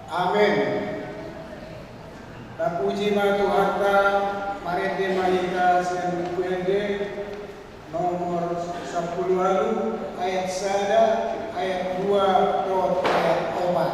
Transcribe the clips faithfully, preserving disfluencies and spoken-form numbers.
Amen. Tapuji ma Tuhanta. Marende ma hita sian Buku Ende nomor sampulu ualu, ayat sada, ayat dua dohot ayat opat.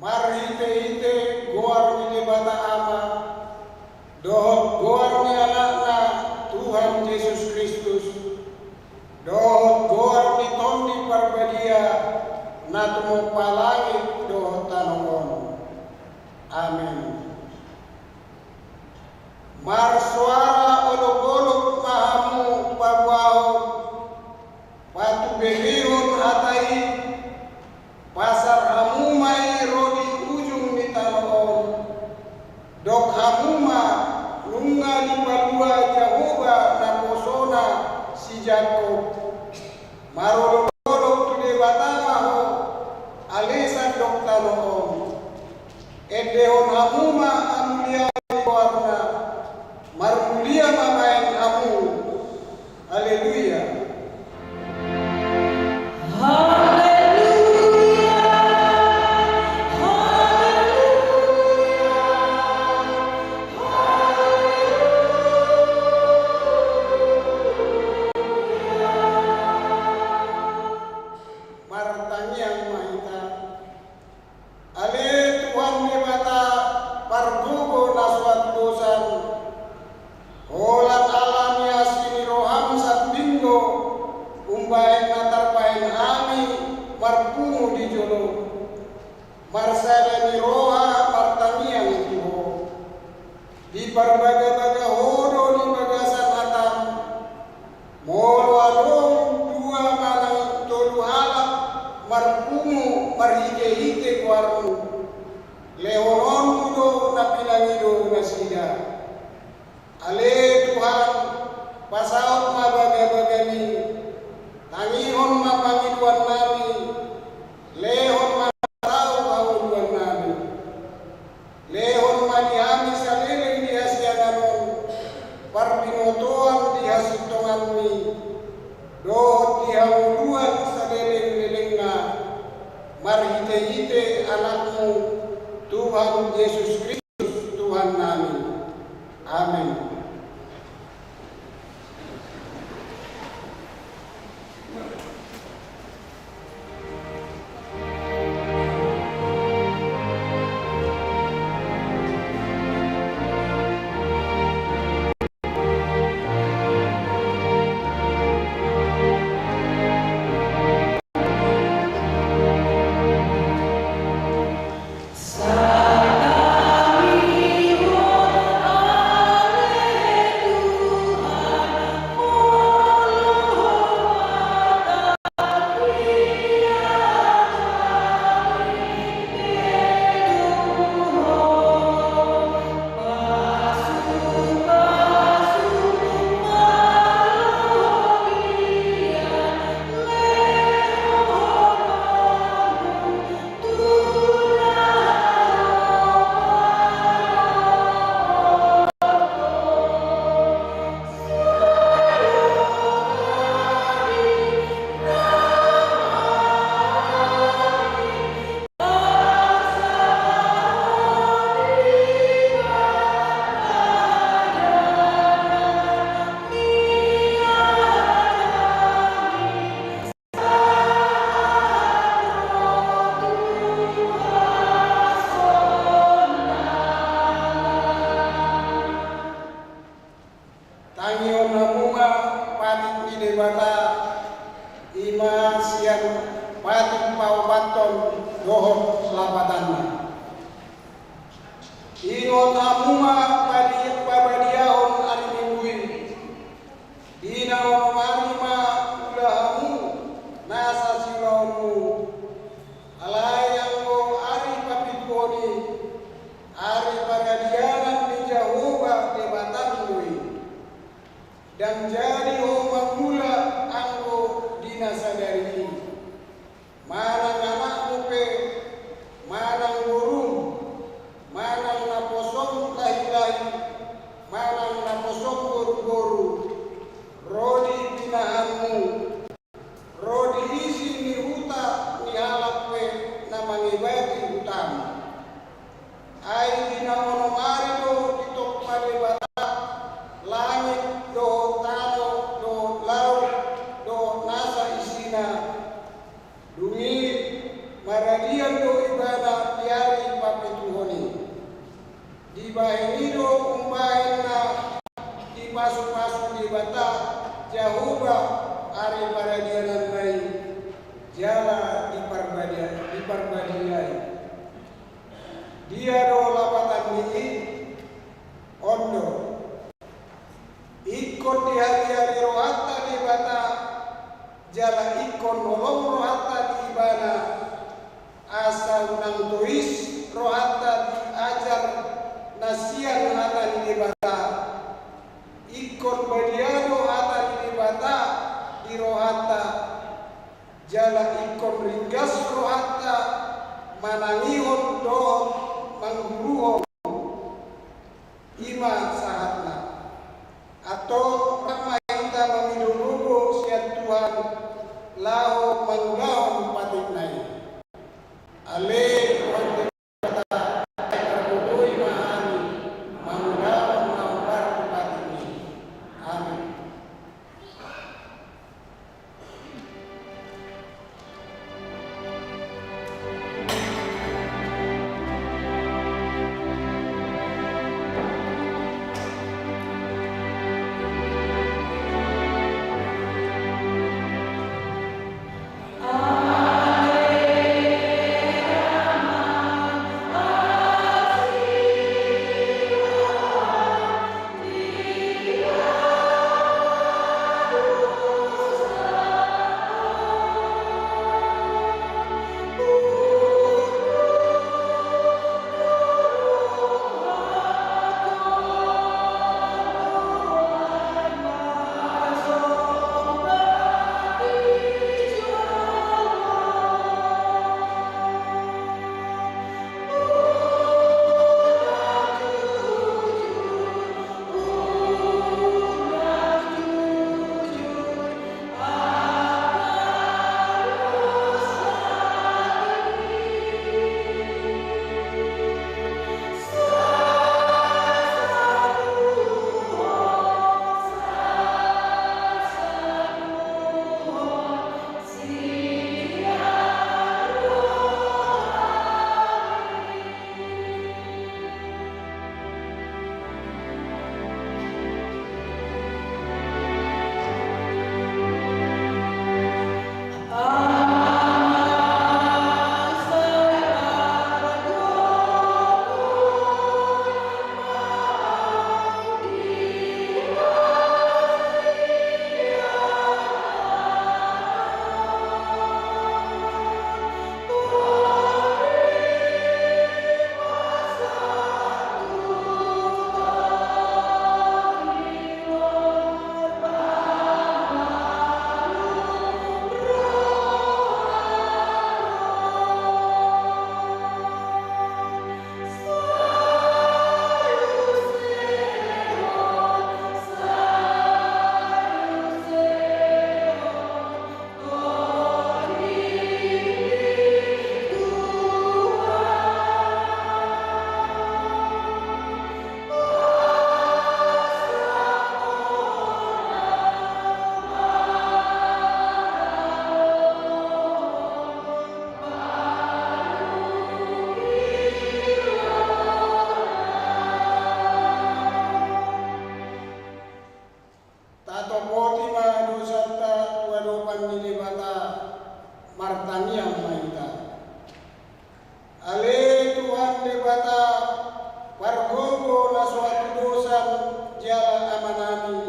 Marhitehite goar ni Debata Ama, dohot goar ni Anakna Tuhan Jesus Kristus, dohot goar ni Tondi Parbadia, na tumompa langit dohot tano on. Amen. Marsoara olopolop ma hamu paboahon, patuberehon hata i, pasar hamu ma i ro di ujung ni tano on. Dok hamu ma, nunga dipalua Jahowa naposona si Jakkob. Marolopolop tu Debata ma ho, ale sandok tano on. Endehon hamu ma hamuliaon ni goarna, marmulia ma baen hamu. Haleluya. Haleluya. Haleluya. Haleluya. Martangiang ma hita. Ale Tuhan Debata pargogo na so hatudosan, holan ala ni asi ni roham sambing do umbahen na tarbahen hami marpungu di jolom. Marsada ni roha martangiang tu Ho. Diparbagabaga Ho do di bagasan hatam. Molo adong dua manang tolu halak marpungu marhitehite goarmu, Lehononmu do na pinangido nasida. Ale Tuhan, pasaut ma bagabagami, tangihon ma pangidoannami, lehon ma tau hangoluannami. Lehon ma di hami saleleng di hasiangan on, parbinotoan di hasintonganmi, dohot di hangoluan saleleng-lelengna, marhite-hite Anakmu, Tuhan Jesus Kristus, Tuhannami. Amen. Tangihon hamu ma patik ni Debata, i ma sian patik paopathon dohot lapatanna. Ingot hamu ma padi-, pabadiahon ari Minggu i. Di na onom ari ma ula hamu nasa siulaonmu. Alai anggo ari papituhon i, ari paradianan ni Jahowa Debatam do i. Ndang jadi ho mangula anggo di na sadari i. Manang anakmu pe, manang borum, manang naposom lahilahi, manang naposom boruboru, ro di pinahanmu, ro di isi ni huta ni halak pe na mangebati hutam. Ai di na onom ari do ditompa Debata langit dohot tano dohot laut dohot nasa isina. Dung i maradian do ibana di ari papituhon i. Dibahen i do umbahen na dipasupasu Debata Jahowa ari paradiananna i jala diparbadia-, diparbadiai. Dia do lapatan ni i? On do. Ingkon dihaliali rohanta Debata, jala ingkon holong rohanta di Ibana, asa unang tois rohanta di ajar na sian hata ni Debata. Ingkon badia do hata ni Debata di rohanta, jala ingkon ringgas rohanta manangihon dohot mangguruhon. I ma sahatna. Antong rap ma hita mangido gogo sian Tuhan laho mangulahon patikna i. Ale Tuhan Debata, targogoi ma hami mangulahon na hombar tu patikmi. Amen. Ale Tuhan Debata, pargogo na so hatudosan jala Amanami,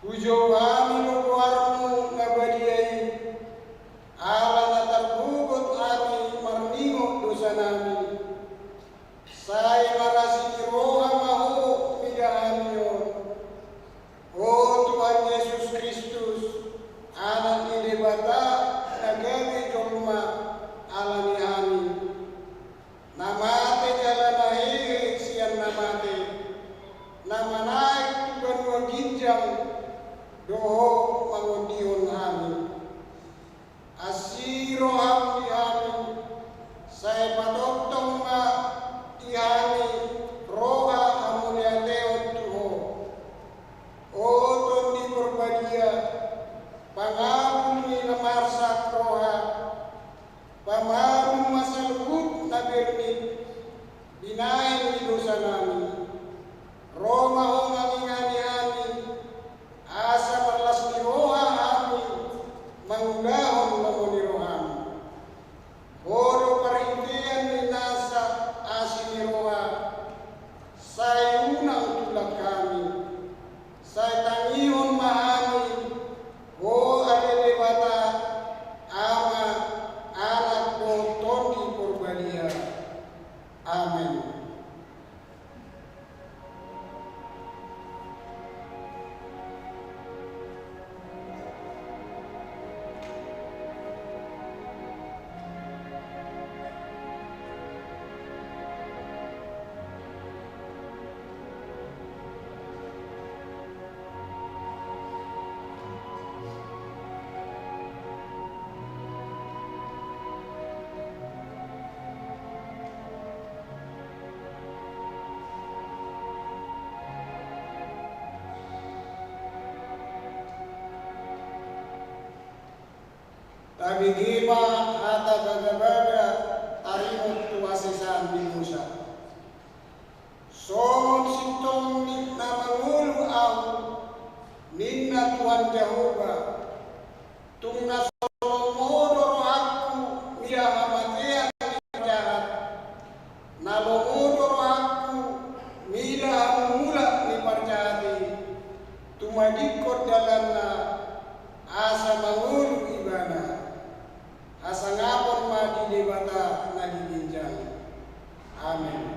hujou hami do goarmu na badia i, ala na targogot hami marningot dosanami. Sai marasi ni roha ma Ho mida hami on. O Tuhan Jesus Kristus, Anak ni Debata na gabe jolma ala ni hami, na mate jala na hehe sian na mate, na manaek tu banua ginjang, do Ho mangondihon hami. Asi roham di hami, sai patongtong ma di hami roha hamuliateon tu Ho. O Tondi Porbadia, pangabul ni na marsak roha, pamalum ma saluhut na bernit binahen ni dosanami. Ro ma Ho mangingani hami, asa marlas ni roha hami mangulahon lomo ni roham. Ho do parhitean ni nasa asi ni roha, sai unang tulak hami. Sai tangihon ma hami Ho ale Debata, Ama, Anak dohot Tondi Porbadia. Amen. Tabege ma hata bagabaga taringot tu hasesaan ni dosa. Songon sintong ni na mangolu ahu, ninna Tuhan Jahowa, tung na so lomo do rohangku mida hamatean ni parjahat, na lomo do rohangku mida hamumulak ni parjahat i, tumadingkon dalanna asa mangolu ibana. Hasangapon ma di Debata na di ginjang. Amen.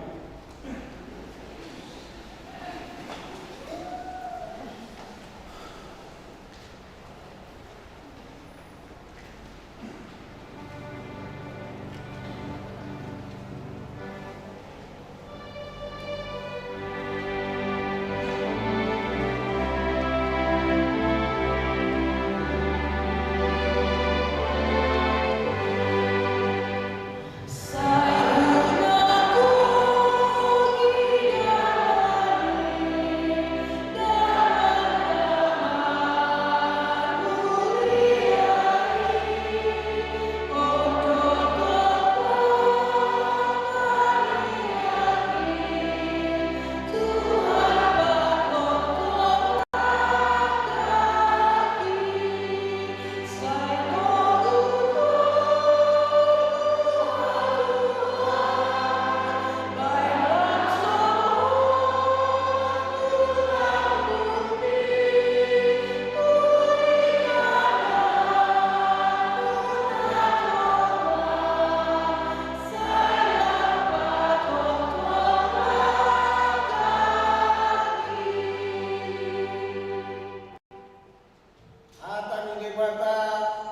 Hata ni Debata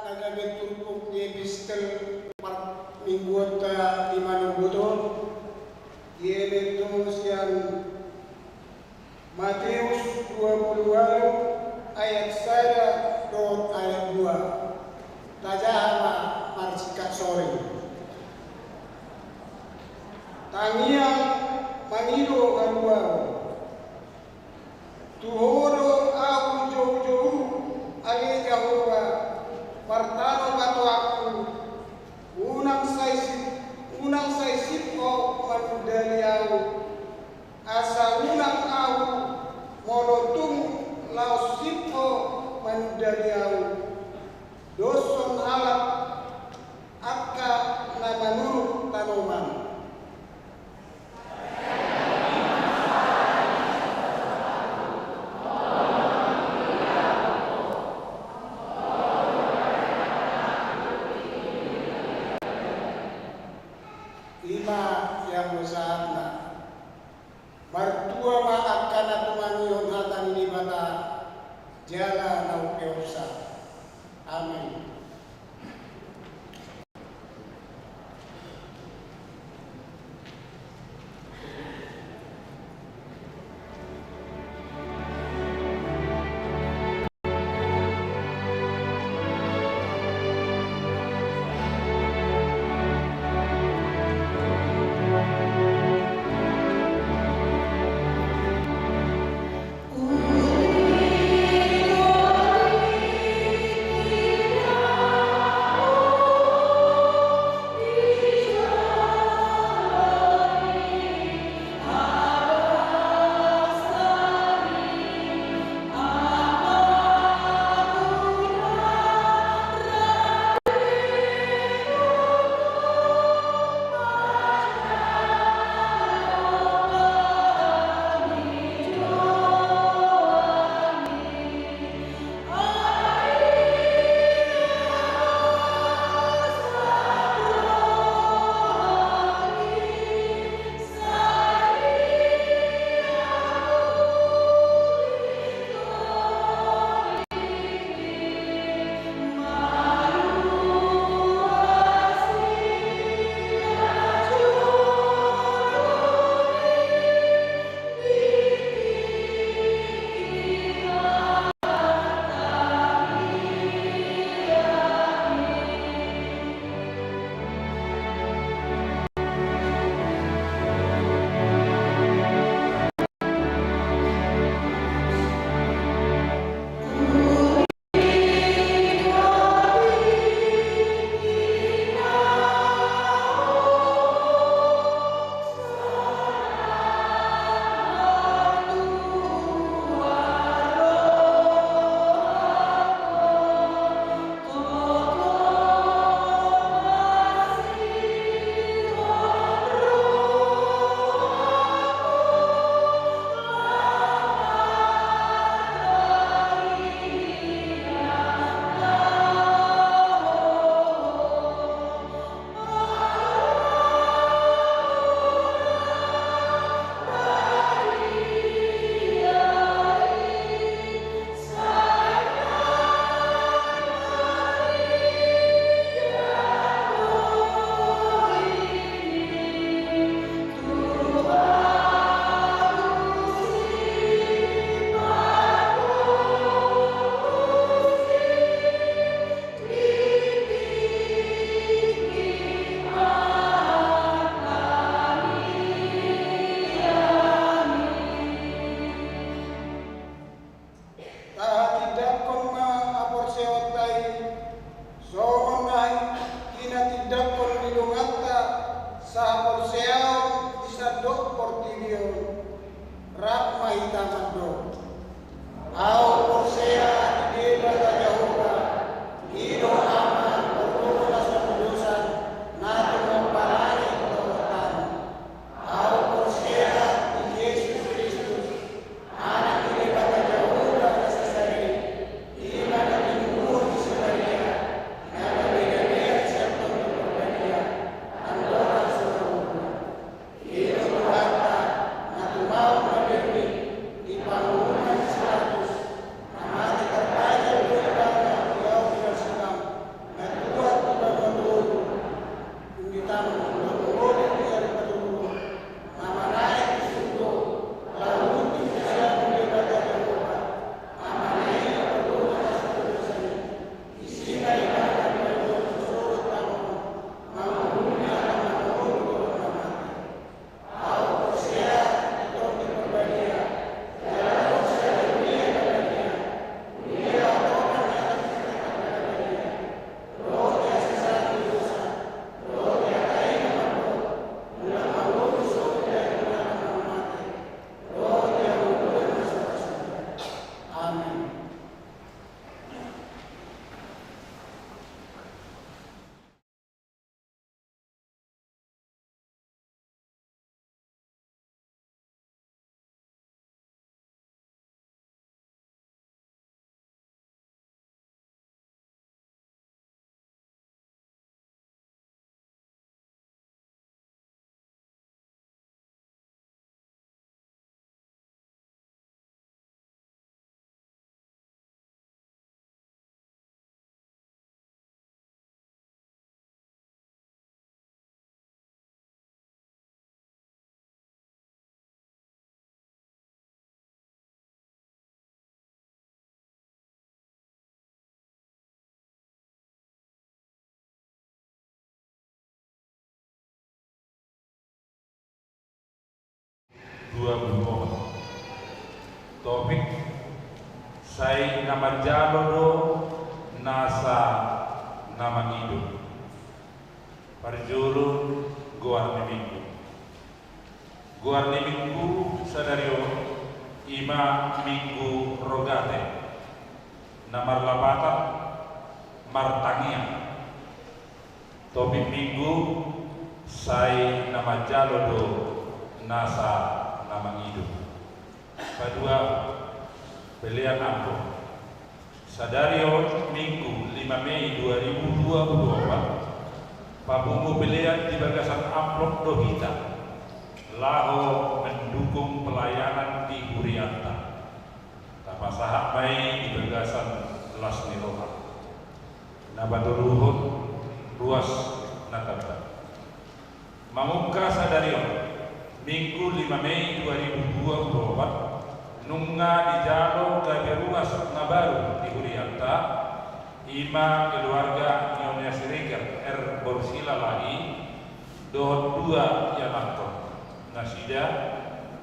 na gabe turpuk ni epistel parmingguonta di manogot on, dielek tu sian Mateus dua puluh walu ayat sada dohot ayat dua. Tajaha ma marsingkat sore. Tangiang mangido haluaon. Tu Ho do ahu joujou, ale Jahowa, partano batoanku, unang sai sip, unang sai sip Ho manundali ahu, asa unang ahu molo tung laos sip Ho manundali ahu. Doshon halak angka na manuruk tano I ma ianggo sahatna. Martua ma angka na tumangihon hata ni Debata jala na umpeopsa. Amen. dua puluh opat. Topik: Sai na manjalo do nasa na mangido. Parjolo, goar ni Minggu. Goar ni Minggu sadari on i ma Minggu Rogate, na marlapatan martangiang. Topik Minggu: Sai na manjalo do nasa na mangido. Paduahon, pelean amplop. Sadari on Minggu lima Mei dua ribu dua puluh opat, papungu pelean di bagasan amplop do hita laho mendukung pelayanan di hurianta. Tapasahat ma i di bagasan las ni roha. Na patoluhon, ruas na tanda. Mamungka sadari on, Minggu lima Mei dua ribu dua puluh opat, nunga dijalo gabe ruas na baru di hurianta, i ma keluarga Nyonya Siregar R Borsila Lahi dohot dua ianakhon, nasida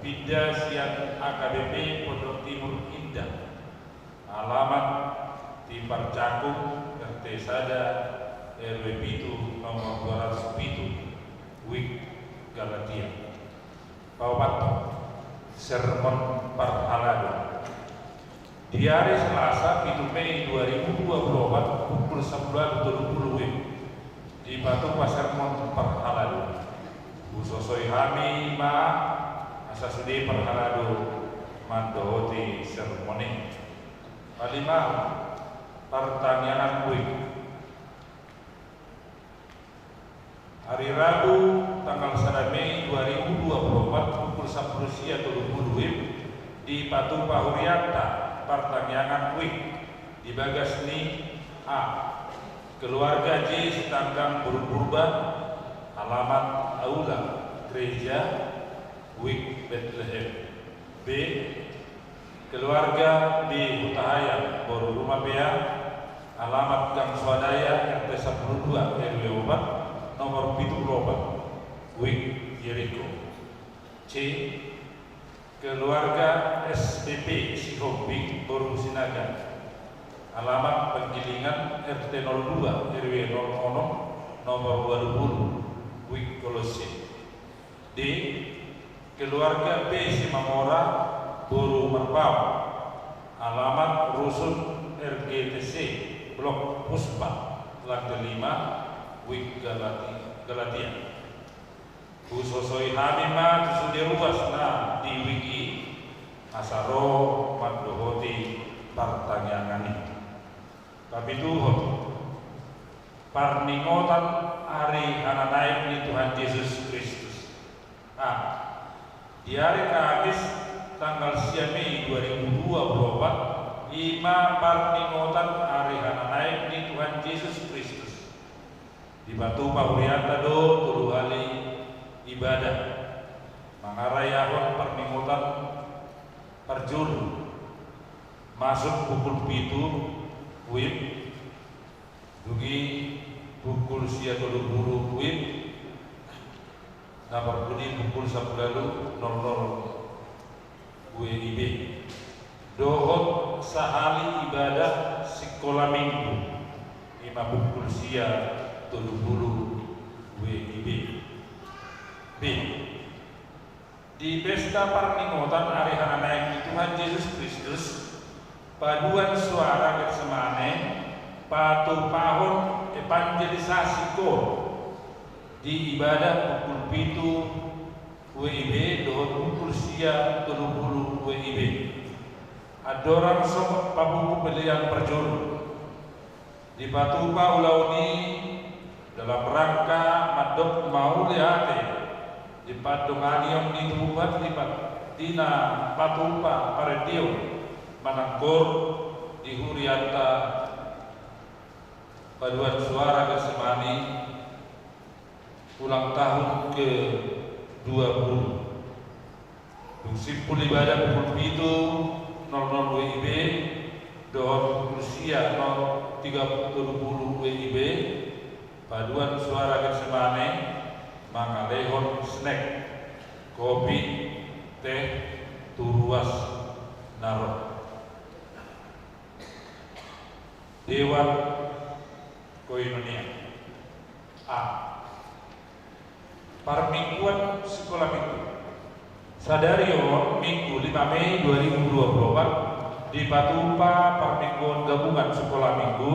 pinda sian H K B P Pondok Timur Indah. Alamat: Timpar Cakung, R T sada, R W pitu, nomor dua ratus pitu, Wijk Galatia. Paopathon, sermon parhalado. Di ari Selasa pitu Mei dua ribu dua puluh opat, pukul sampulu tolu pulu W I B, dipatupa sermon parhalado. Husosoi hami ma asa sude parhalado mandohoti sermon i. Palimahon, partangiangan Wijk. Ari Rabu tanggal sada Mei dua ribu dua puluh opat, pukul sampulu sia tolu pulu W I B, dipatupa hurianta partangiangan Wijk di bagas ni: A, keluarga J Sitanggang boru Purba, alamat Aula Gereja, Wijk Betlehem. B, keluarga B Hutahaean boru Rumapea, alamat Gang Swadaya, R T sampulu dua, R W opat, nomor pitu pulu opat, Wijk Jeriko. C, keluarga S B P Sihombing boru Sinaga, alamat Penggilingan, R T nol dua, R W nol onom, nomor walu pulu, Wijk Kolose. D, keluarga P Simamora boru Marpaung, alamat Rusun, R G T C, Blok Puspa, lantai lima, Wijk Galati-, Galatia. Husosoi hami ma tu sude ruas na di Wijk i, asa ro mandohoti partangiangan i. Papituhon, parningotan ari hananaek ni Tuhan Jesus Kristus. A, di ari Kamis tanggal sia Mei dua ribu dua puluh opat, i ma parningotan ari hananaek ni Tuhan Jesus Kristus. Dipatupa hurianta do tolu hali ibadah. Mangarayahon parningotan parjolo, masuk pukul pitu W I B, dung i pukul sia tolu pulu W I B, na parpudi pukul sampulu nol nol W I B. Dohot sahali ibadah sikola Minggu, i ma pukul sia tolu pulu W I B. B, di pesta parningotan ari hananaek ni Tuhan Jesus Kristus, paduan suara Getsemane, patupahon evangelisasi koor di ibadah pukul pitu W I B dohot pukul sia tolu pulu W I B. Andorang so papungu pelean parjolo, dipatupa ulaon i dalam rangka mandok mauliate di pandonganion ni Tuhan di pa-, di na patupa parendeon manang koor di hurianta paduan suara Getsemane ulang tahun ke dua puluh. Dung simpul ibadah pukul pitu nol nol W I B dohot pukul sia nol tiga puluh W I B, paduan suara Getsemane mangalehon snack, kopi, Te tu ruas na ro. Dewan Koinonia. A. Parmingguan sikola minggu. Sadari on Minggu lima Mei dua ribu dua puluh opat dipatupa parmingguan gabungan sikola minggu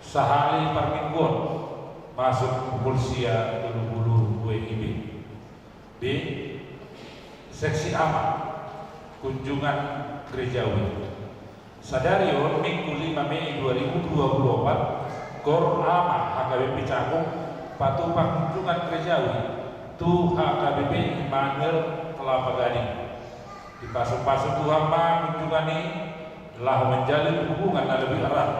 sahali parmingguan masuk pukul sia tolu pulu W I B. B. Seksi A. Kunjungan gerejawi. Sadari on Minggu lima Mei dua ribu dua puluh opat, Gor Ama H K B P Cakung patupa kunjungan gerejawi tu H K B P Immanuel Kelapa Gading. Dipasupasu Tuhan ma kunjungan i laho manjalin hubungan na lebih erat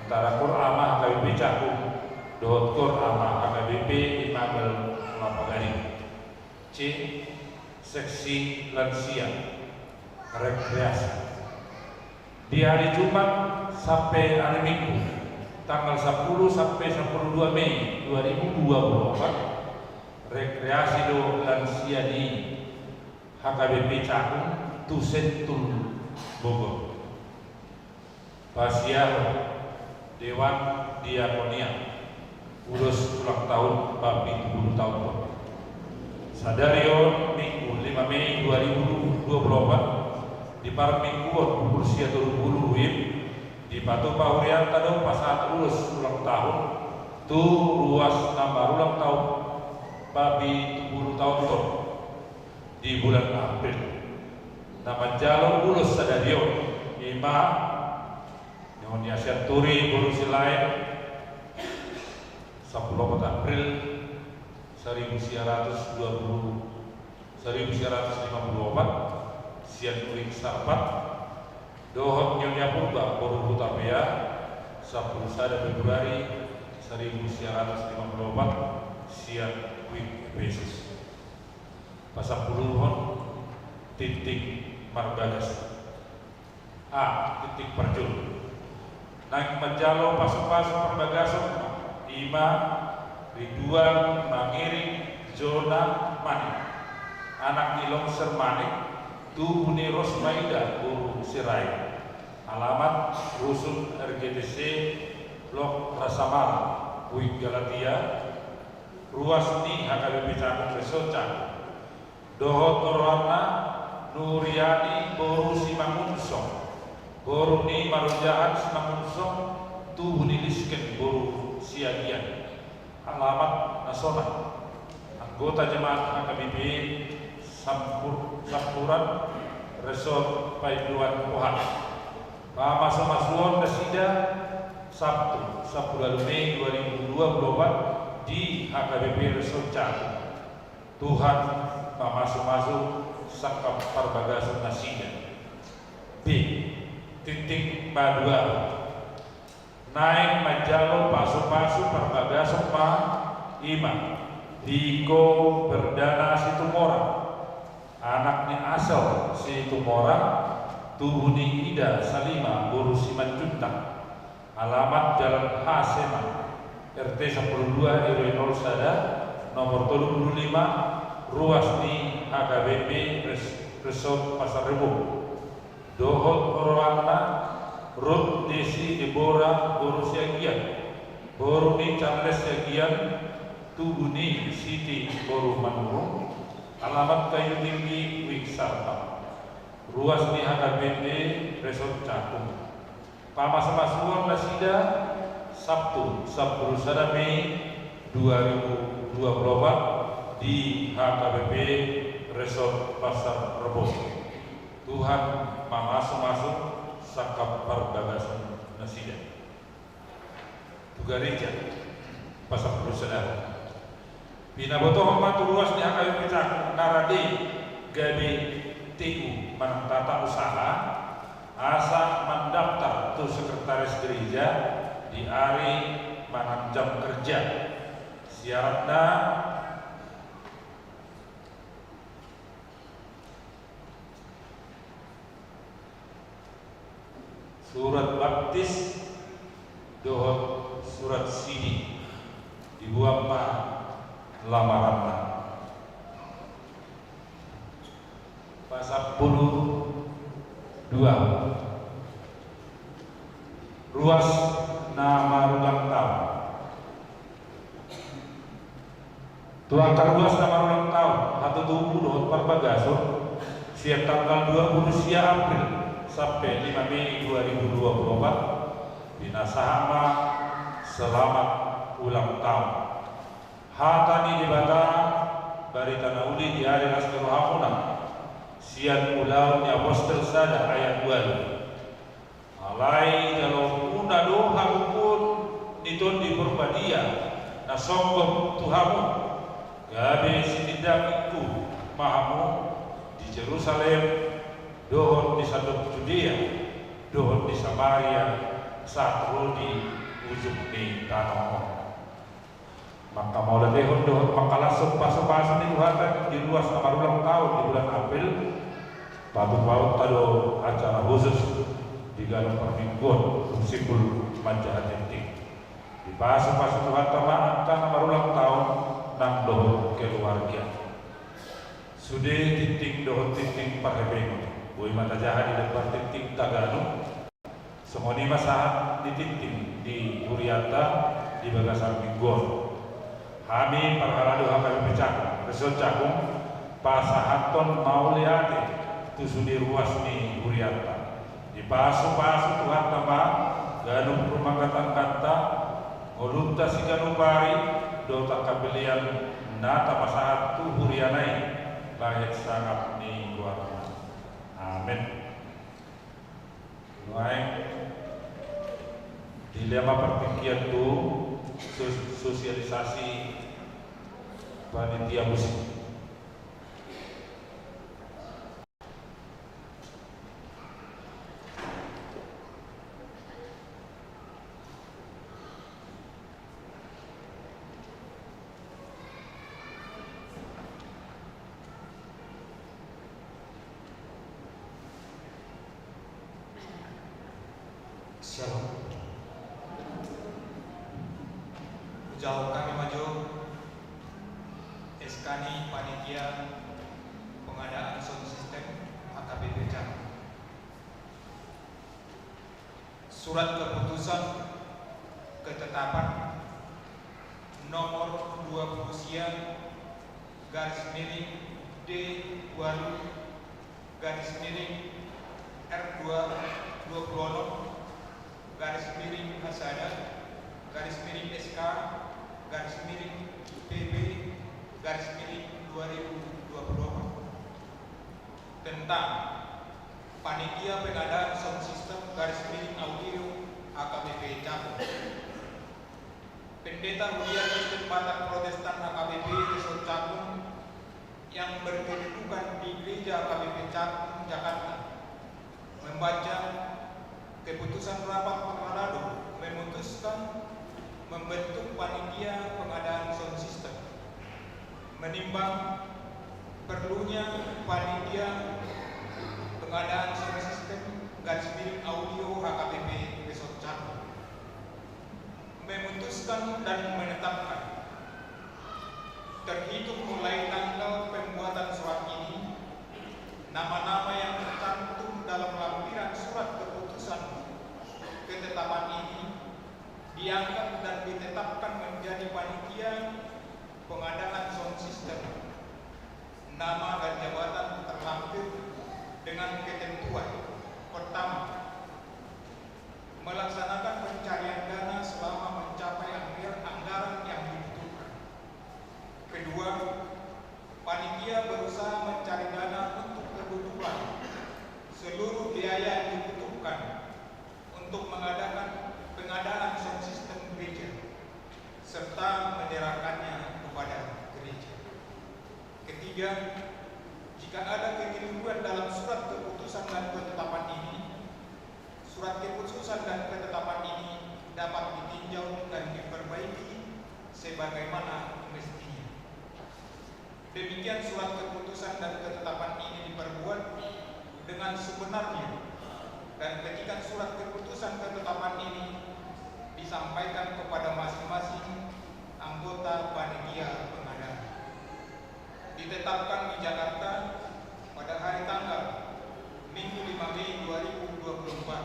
antara Gor Ama H K B P Cakung dohot Gor Ama H K B P Immanuel Kelapa Gading. C. Seksi lansia. Rekreasi. Di hari Jumat sampe hari Minggu, tanggal sampulu sampe sampulu dua Mei dua ribu dua puluh opat, rekreasi do lansia di H K B P Cakung tu Sentul Bogor. Pasiahon Dewan Diakonia ulos ulang tahun papitu pulu taon on. Sadari on Minggu lima Mei dua ribu dua puluh opat, di parmingguon pukul sia tolu pulu W I B, dipatupa hurianta do pasahat ulos ulang tahun tu ruas na marulang tahun papitu pulu taon on di bulan April. Na manjalo ulos sadari on i ma Nyonya Sianturi boru Silaen, sampulu opat April saribu sia ratus dua pulu, saribu sia ratus lima pulu opat, sian Uik Sarpat, dohot Nyonya Purba boru Hutapea, sampulu sada Februari saribu sia ratus lima pulu opat, sian Uik Epesus. Pasampuluhon titik marbagas. A. Titik parjolo. Naeng manjalo pasupasu parbagason i ma Ridwan Mangiring Jona Manik, anak ni Longser Manik, tubu ni Rosmaida boru Sirait. Alamat Rusun R G T C, Blok Rasamala, Uik Galatia, ruas ni H K B P Cakung Resort Cakung. Dohot oroanna Nuriani boru Simangunsong, boru ni Marojahan Simangunsong, tubu ni Lisken boru Siagian. Alamat na sonang. Anggota jemaat H K B P Sampur-, Sampuran, Resort Painduan Pohat. Pamasumasuon nasida Sabtu, sampulu ualu Mei dua ribu dua puluh opat di H K B P Resort Cakung. Tuhan mamasumasu sangkap parbagason nasida. B. Titik paduahon. Naeng manjalo pasupasu parbagason ma i ma Riko Perdana Situmorang, anak ni Asel Situmorang, tubu ni Ida Salima boru Simanjuntak. Alamat Jalan H. Seman, R T sampulu dua R W nol sada, nomor tolu pulu lima, ruas ni H K B P Res-, Resort Pasar Rebo. Dohot oroanna Ruth Desi Deborah boru Siagian, boru ni Charles Siagian, tubu ni Siti boru Manurung, alamat Kayu Tinggi, Uik Sarpat. Ruas ni H K B P Resort Cakung. Pamasumasuon nasida Sabtu, sampulu sada Mei dua ribu dua puluh opat di H K B P Resort Pasar Rebo. Tuhan mamasumasu sangkap parbagason nasida. Tu gareja, pasampulu sada. Pinabotohon ma tu ruas ni H K B P Cakung na rade gabe T U manang tata usaha, asa mandaftar tu sekretaris gereja di ari manang jam kerja. Syaratna surat baptis dohot surat sidi, dibuat ma lamaranna. Puluh dua. Ruas na marulang taon. Tu angka ruas na marulang taon, hatutubu dohot parbagason, sian tanggal dua puluh sia April sampe lima Mei dua ribu dua puluh empat, pinasahat ma selamat ulang taon. Hata ni Debata, barita na uli di ari las ni rohamuna, sian Ulaon ni Apostel sada ayat ualu. Alai jaloonmuna do hagogoon ni Tondi Porbadia na songgop tu hamu, gabe sitindangku ma hamu di Jerusalem, dohot di sandok Judea, dohot di Samaria, sahat ro di ujung ni tano on. Mangkamauliatehon dohot mangkalashon pasupasu ni Tuhanta di ruas na marulang taon di bulan April, patupaonta do acara khusus di ganup parmingguon, simbul manjaha tintin. Dipasupasu Tuhanta ma angka na marulang taon nang dohot keluarga. Sude tintin dohot tintin parhepengon, boi ma tajaha di lembar tintin taganup. Songon i ma sahat ni tintin di hurianta di bagasan minggu on. Hami parhalado H K B P Cakung, Resort Cakung, pasahathon mauliate tu sude ruas ni hurianta. Dipasupasu Tuhanta ma ganup rumangga tangganta, ngolunta siganup ari, dohot angka balian na tapasahat tu huriana i, bahen sangap ni goarna. Amen. Nuaeng dilehon ma partingkian tu sos-, sosialisasi panitia musik. Shalom. Hujahahon hami ma jo S K ni panitia pengadaan sound system H K B P Cakung. Surat keputusan ketetapan nomor dua puluh sia garis miring D ualu garis miring R dua dua puluh enam garis miring H sada garis miring S K garis miring P B garis miring dua ribu dua puluh empat. Tentang Panitia Pengadaan Sound System garis miring Audio H K B P Cakung. Pendeta Huria Kristen Batak Protestan H K B P Resort Cakung yang berkedudukan di Gereja H K B P Cakung, Jakarta, membaca keputusan rapat parhalado memutuskan membentuk panitia pengadaan sound system. Menimbang perlunya panitia pengadaan sound system garis miring audio H K B P Resort Cakung. Memutuskan dan menetapkan, terhitung mulai tanggal pembuatan surat ini, nama-nama yang tercantum dalam lampiran surat keputusan ketetapan ini diangkat dan ditetapkan menjadi panitia pengadaan sound system. Nama dan jabatan terlampir dengan ketentuan. Pertama, melaksanakan pencarian dana selama mencapai anggar-, anggaran yang dibutuhkan. Kedua, panitia berusaha mencari dana untuk kebutuhan seluruh biaya yang dibutuhkan untuk mengadakan pengadaan sound system gereja serta menyerahkannya kepada gereja. Ketiga, jika ada kekeliruan dalam surat keputusan dan ketetapan ini, surat keputusan dan ketetapan ini dapat ditinjau dan diperbaiki sebagaimana mestinya. Demikian surat keputusan dan ketetapan ini diperbuat dengan sebenarnya, dan petikan surat keputusan ketetapan ini disampaikan kepada masing-masing anggota panitia pengadaan. Ditetapkan di Jakarta pada hari tanggal Minggu lima Mei dua ribu dua puluh empat.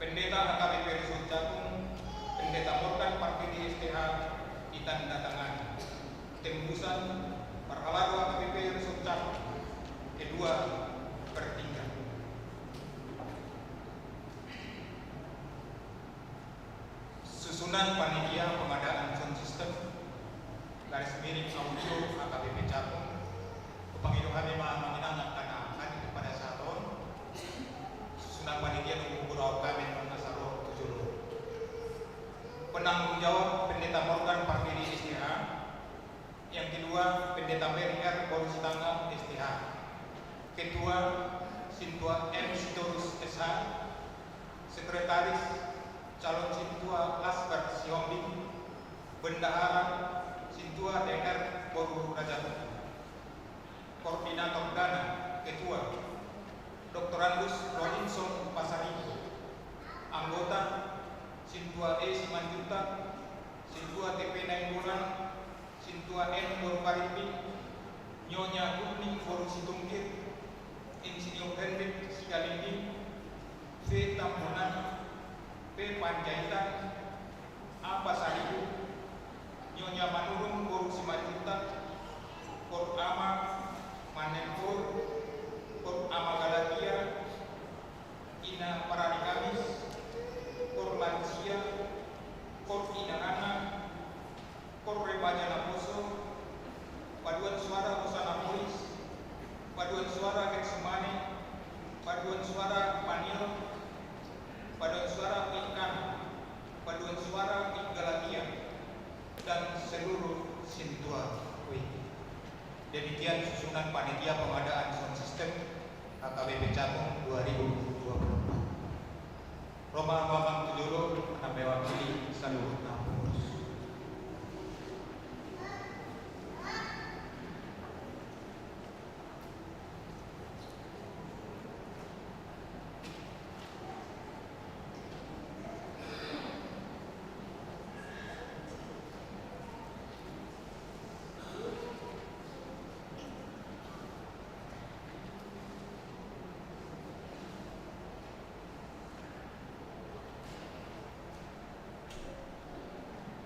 Pendeta H K B P Resort Cakung, Pendeta Morgan Pardede, S T H, ditandatangani. Tembusan, parhalado H K B P Resort Cakung, kedua per tiga. Susunan panitia pengadaan sound system, garis miring audio H K B P Cakung. Hupangido hami ma amang inang angka na hadir pada saat on. Susunan panitia nunga huboto hami on, asa ro tu jolo. Penanggung jawab Pendeta Morgan Pardede, S T H. Yang kedua, Pendeta Mary R Boru Sitanggang, S T H. Ketua, Sintua M Sitorus, S H. Sekretaris, calon Sintua Lasbar Sihombing. Bendahara, Sintua D R Boru Raja. Koordinator dana, ketua, Doktorandus Rolinson Pasaribu. Anggota, Sintua E Simanjuntak, Sintua T P Nainggolan, Sintua N Boru Parimbing, Nyonya Gulning Boru Situngkir, Insinyur Henrik Sigalingging, V Tambunan, P Panjaitan, A Pasaribu, Nyonya Manurung Boru Simanjuntak, Kor Ama Manenpur, Kor Ama Galatia, Ina Parari Kamis, Kor Lansia, Kor Ina Ana, Kor Remaja Naposo, Paduan Suara Hosana Boys, Paduan Suara Getsemane, Paduan Suara Paniel, Paduan Suara Ikan, Paduan Suara Galatia, dan seluruh Sintua. Wih. Demikian susunan panitia pengadaan sound system H K B P Cakung dua ribu dua puluh empat. Ro ma amang tu jolo, na mewakili saluhutna pengurus.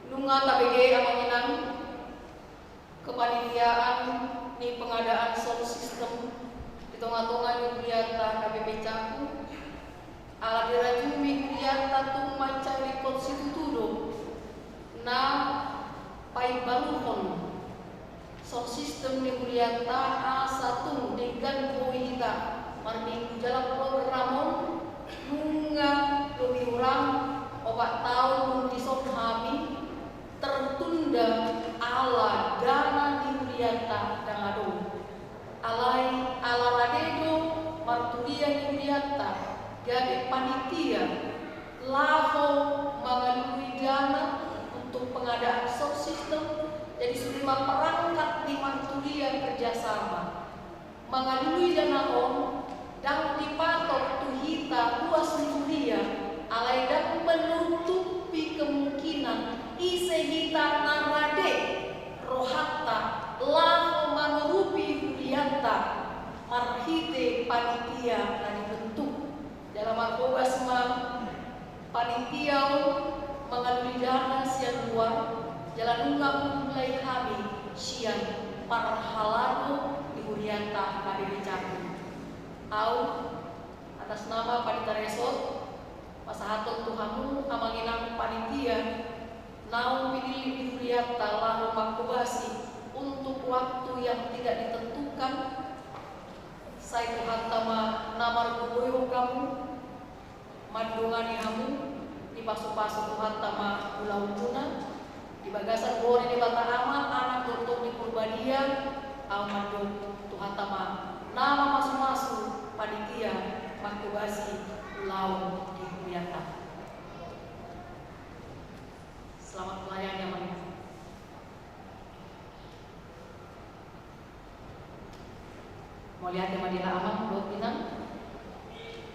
Nunga tabege amang inang kepanitiaan ni pengadaan sound system di tonga-tonga ni hurianta H K B P Cakung, ala dirajumi hurianta tung mansai ringkot situtu do na paimbaruhon sound system ni hurianta, asa tung denggan boi hita marminggu jala program on nunga lobi hurang opat taon dung dison hami tertunda ala dana ni hurianta ndang adong. Alai ala rade do marturia ni hurianta gabe panitia laho mangalului dana untuk pengadaan sound system, jadi sude ma perangkat ni marturia kerjasama. Mangalului dana on ndang dipatok tu hita ruas ni huria, alai ndang menutupi kemungkinan ise hita na rade rohanta laho mangurupi hurianta marhite panitia na dibentuk. Jala marhobas ma panitia on mangalului dana sian luar, jala nunga huulai hami sian parhalado ni hurianta H K B P Cakung. Au, atas nama Panitia Resort, pasahathon tu hamu amang inang panitia naung pinillit ni hurianta laho manghobasi untuk waktu yang tidak ditentukan, sai Tuhanta ma na margogoihon hamu, mandongani hamu, dipasupasu Tuhanta ma ulaonmuna, di bagasan goar ni Debata Ama, Anak dohot Tondi Porbadia, au mandok Tuhanta ma na mamasumasu panitia manghobasi ulaon di hurianta. Selamat melayani, amang. Mauliate ma di hita amang dohot inang.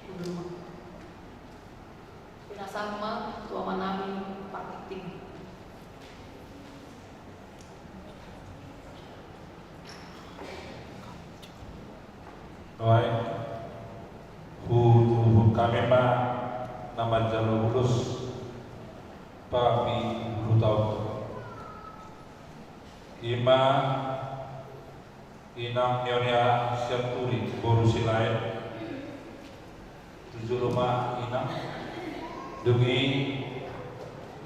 Mundur ma. Pinasahat ma tu amanami partingting. Nuaeng, hutuhuk hami ma na manjalo ulos pami ulang tahun. Ima inang Nyonya Sianturi boru Silaen. Tu jolo ma inang. Dung i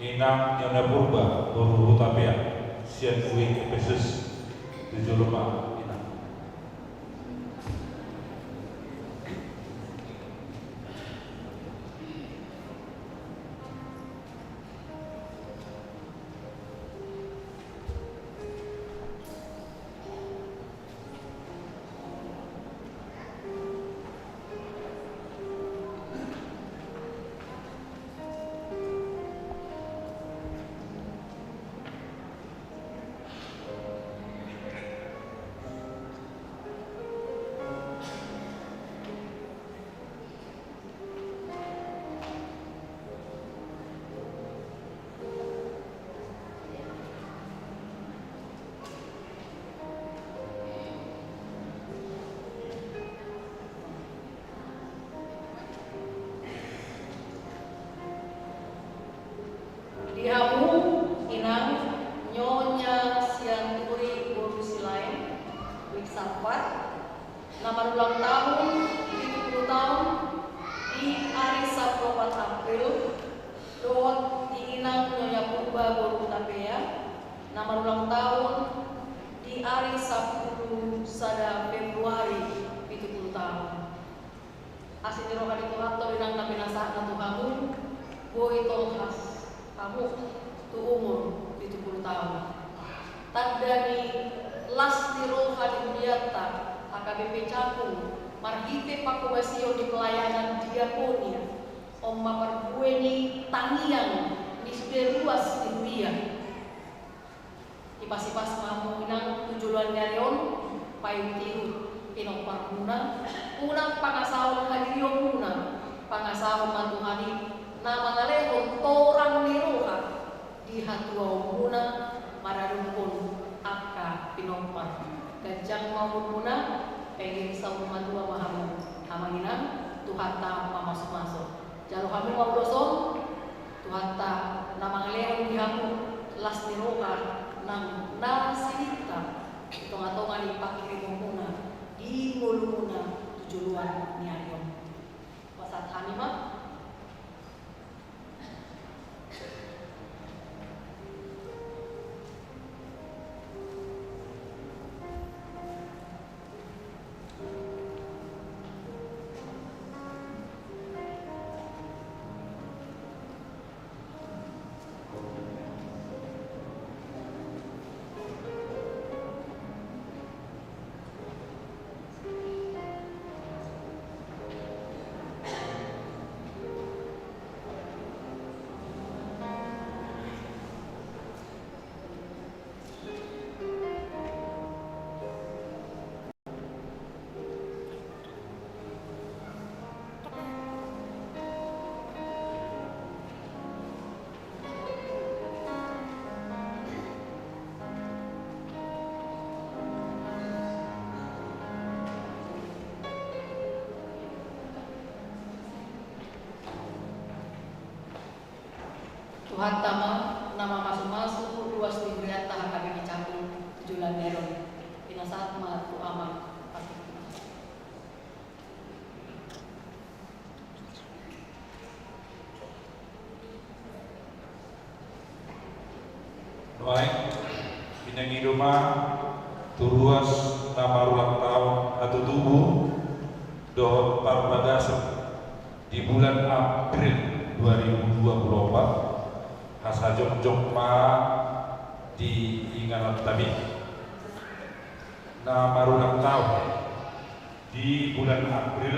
inang Nyonya Purba boru Hutapea sian U I Ephesus. Tu jolo ma inang. Di hamu inang Nyonya Sianturi boru Silaen, Wik Sapat, na marulang tahun pitu pulu tahun di ari sampulu opat April, dohot di inang Nyonya Purba boru Hutapea, na marulang tahun di ari sampulu sada Februari pitu pulu tahun. Asi ni roha ni Tuhanta do inang na pinasahatna tu hamu, boi tolhas hamu tu umur pitu pulu tahun. Tanda ni las ni roha ni huria ta H K B P Cakung marhite pangkobasion ni pelayanan diakonia. On ma parbue ni tangiang ni sude ruas ni huria. Ipasipas ma hamu inang tu joloan ni ari on, paihutihut pinomparmuna, unang pangasahon hadirionmuna, pangasahon ma Tuhan i na mangalehon torang ni roha di hatuaonmuna maradophon angka pinompar. Ganjang ma umurmuna, penggeng saur matua ma hamu. Amang inang, Tuhanta mamasumasu. Jalo hamu ma ulos on, Tuhanta na mangalehon di hamu las ni roha nang na sininta di tongatonga ni panghirimonmuna di ngolumuna tu joloan ni ari on. Pasahat hami ma. Tuhanta ma na mamasumasu ruas ni hurianta H K B P Cakung tu joloan ni ari on. Pinasahat ma tu amang. Nuaeng, pinangido ma tu ruas na marulang tahun hatutubu dohot parbagason di bulan April dua ribu dua puluh opat, asa jongjong ma di inganan tabi. Na marulang tahun di bulan April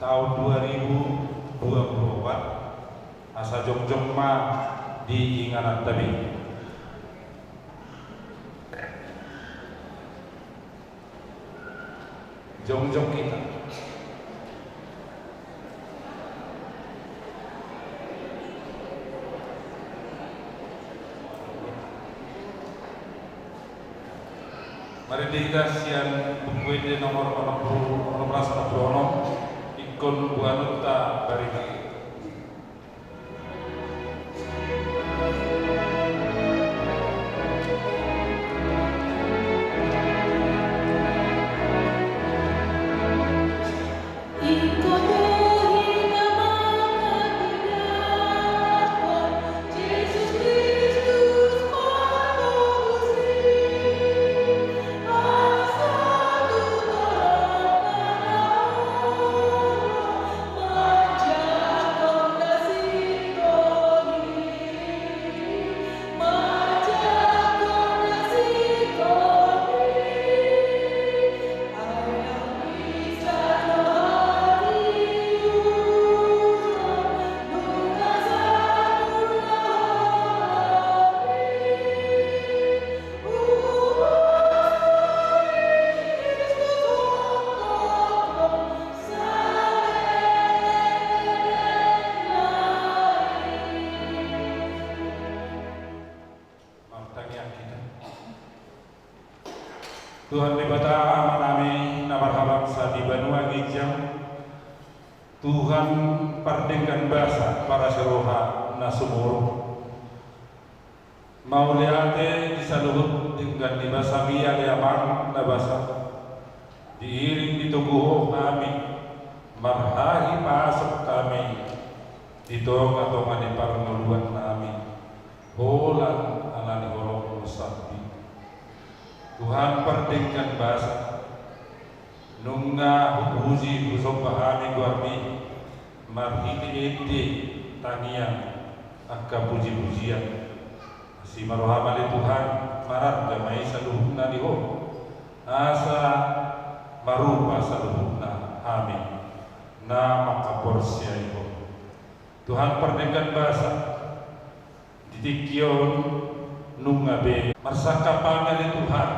tahun dua ribu dua puluh opat, asa jongjong ma di inganan tabi. Jongjong hita. Marende hita sian Buku Ende nomor onom pulu, onom ratus onom pulu onom, ingkon boanonta barita. Martangiang hita. Tuhan Debata Amanami na marhabangsa di banua ginjang, Tuhan pardenggan basa, parasi roha na sumurung. Mauliate di saluhut denggan ni basami ale Amang na basa. Diiring ditogu Ho hami, marhahipason hami di tongatonga ni parngoluannami, holan ala ni holong-Mu sambing. Tuhan pardenggan basa, nunga hupuji husomba hami goar-Mi, marhite ende, tangiang, angka pujipujian. Asi ma roha-M ale Tuhan, mararga ma i saluhutna di Ho. Asa marupa saluhutna hami na mangkaporseai Ho. Tuhan pardenggan basa, di tingki on nunga be marsangkap hami ale Tuhan,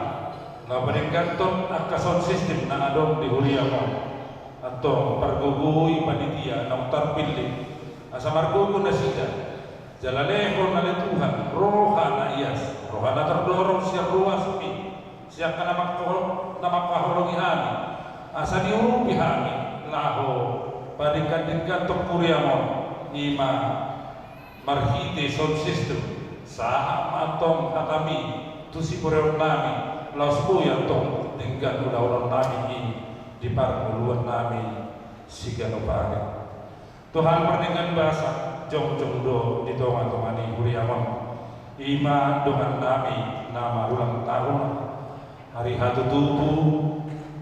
na padengganhon angka sound system na adong di huria-M on. Antong pargogoi panitia naung tarpillit, asa margogo nasida. Jala lehon ale Tuhan roha na ias, roha na tardorong sian ruas-Mi, sian angka na mangko-, na mangkaholongi hami, asa diurupi hami laho padenggan-dengganhon huria-M on, i ma marhite sound system, sahat ma antong hata-Mi tu siboreonnami, laos boi antong denggan ulaononnami i di parngoluannami siganup ari. Tuhan pardenggan basa, jongjong do di tongatonga ni huria-M on, i ma dongannami na marulang tahun, ari hatutubu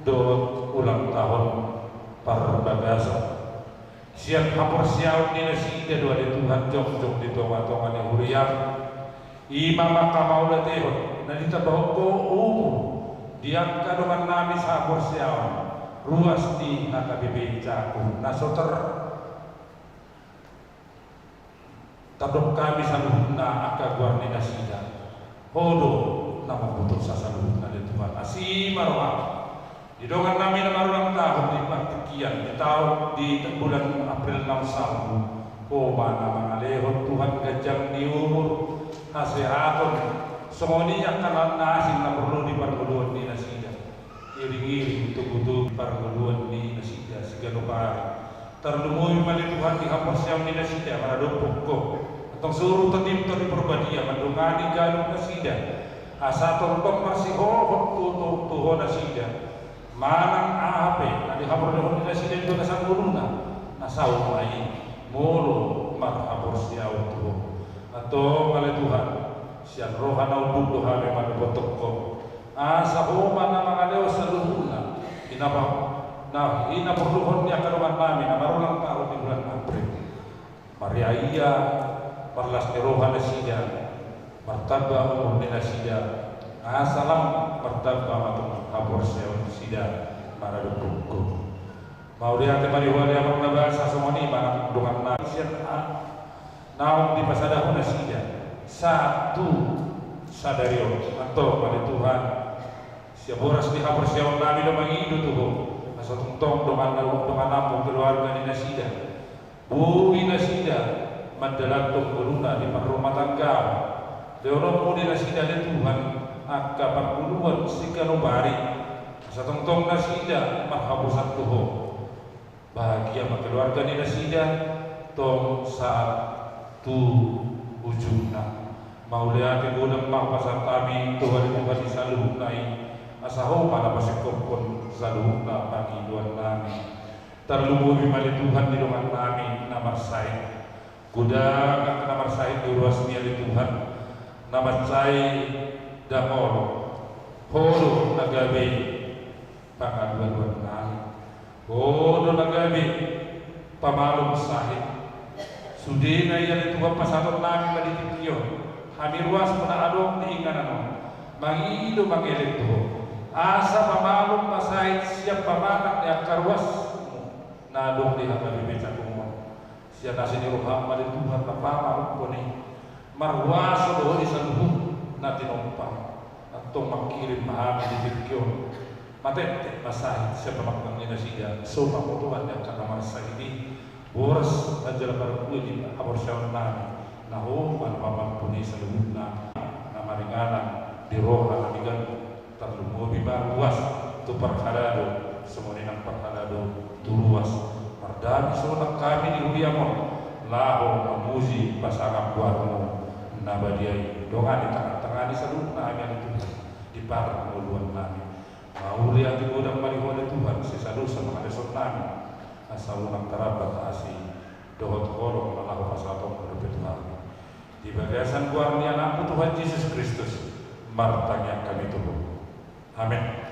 dohot ulang tahun parbagason. Sian haporseaon ni nasida do ale Tuhan jongjong di tongatonga ni huria-M, i ma mangkamauliatehon na ditambahon Ho umur di angka dongannami sahaporseaon, ruas ni H K B P Cakung, na so ter- tardok hami saluhutna angka goar ni nasida. Ho do na mambotosa saluhutna ale Tuhan. Asi ma roha-M. Di dongannami na marulang tahun di partingkian, di taon, di bulan April naung salpu, Ho ma na mangalehon Tuhan ganjang ni umur, hasehaton, songon i angka na asing na porlu di parngoluon ni nasida. Iring-iring togutogu parngoluon ni nasida siganup ari. Tarlumobi ma ale Tuhan di haporseaon ni nasida maradophon Ho. Antong suru Tondim Tondi Parbadia mandongani ganup nasida, asa tongtong marsihohot tu, tu, tu Ho nasida. Manang aha pe na dihaporluhon ni nasida di bagasan ngoluna, na saut ma i molo marhaporseaon tu Ho. Antong ale Tuhan, sian roha na unduk do hami mandophon Ho. Asa Ho ma na mangalehon saluhutna, i na pa-, na, i na porluhon ni angka dongannami na marulang tahun di bulan April. Mariaia marlas ni roha nasida, martamba umur ni nasida, asa lam martamba ma antong haporseaon nasida maradophon Ho. Mauliate ma di Ho ale Amang na basa, songon i ma nang dongannami sian a-, naung dipasadahon nasida sahat tu sadari on. Antong ale Tuhan, sian boras ni haporseaonnami do mangido tu Ho, asa tongtong dongan, dongannami keluarga ni nasida, boi nasida mandalanhon ngoluna di parrumatanggaon. Lehononmu di nasida ale Tuhan angka parngoluan siganup ari, asa tongtong nasida marhaposan tu Ho. Bahagia ma keluarga ni nasida tong sahat tu ujungna. Mauliate godang ma hupasahat hami tu Ho ale Tuhan di saluhutna i, asa Ho ma na pasingkophon saluhutna pangidoan nami. Tarlumobi ma ale Tuhan di dongan nami na marsahit. Godang angka na marsahit di ruas ni ale Tuhan, na mansai dangol. Ho do na gabe pangalualuan nami. Ho do na gabe pamalum sahit. Sudena i ale Tuhan pasahaton nami ma di tingki on, hami ruas na adong di inganan on, mangido mangelek tu Ho, asa pamalum ma sahit sian pamangan ni angka ruasmu na adong di H K B P Cakung on. Sian asi ni roham ma ale Tuhan na pamalumhon i. Marhuaso do Ho di saluhut na tinompang. Antong mangkirim ma hami di tingki on, matetek ma sahit sian pamangan ni nasida, so pamotoan ni angka na marsahit i. Boras na jala marguna di haporseaon nami, na Ho ma na pamalumhon i saluhutna. Na maringanan di roha nami ganup. Tarlumobi ma ruas tu parhalado, songon i nang parhalado tu ruas. Mardame sonang hami di huriam on, laho mamuji pasangap goarmu na badia i. Dongani tangan-tangani saluhutna hami ale Tuhan di parngoluan nami. Mauliate godang ma di Ho ale Tuhan, sesa dosa pangalaosion nami, asa unang tarambat asi dohot holong na laho pasahatonmu dope tu hami. Di bagasan goar ni Anakmu Tuhan Jesus Kristus, martangiang hami tu Ho. Amen.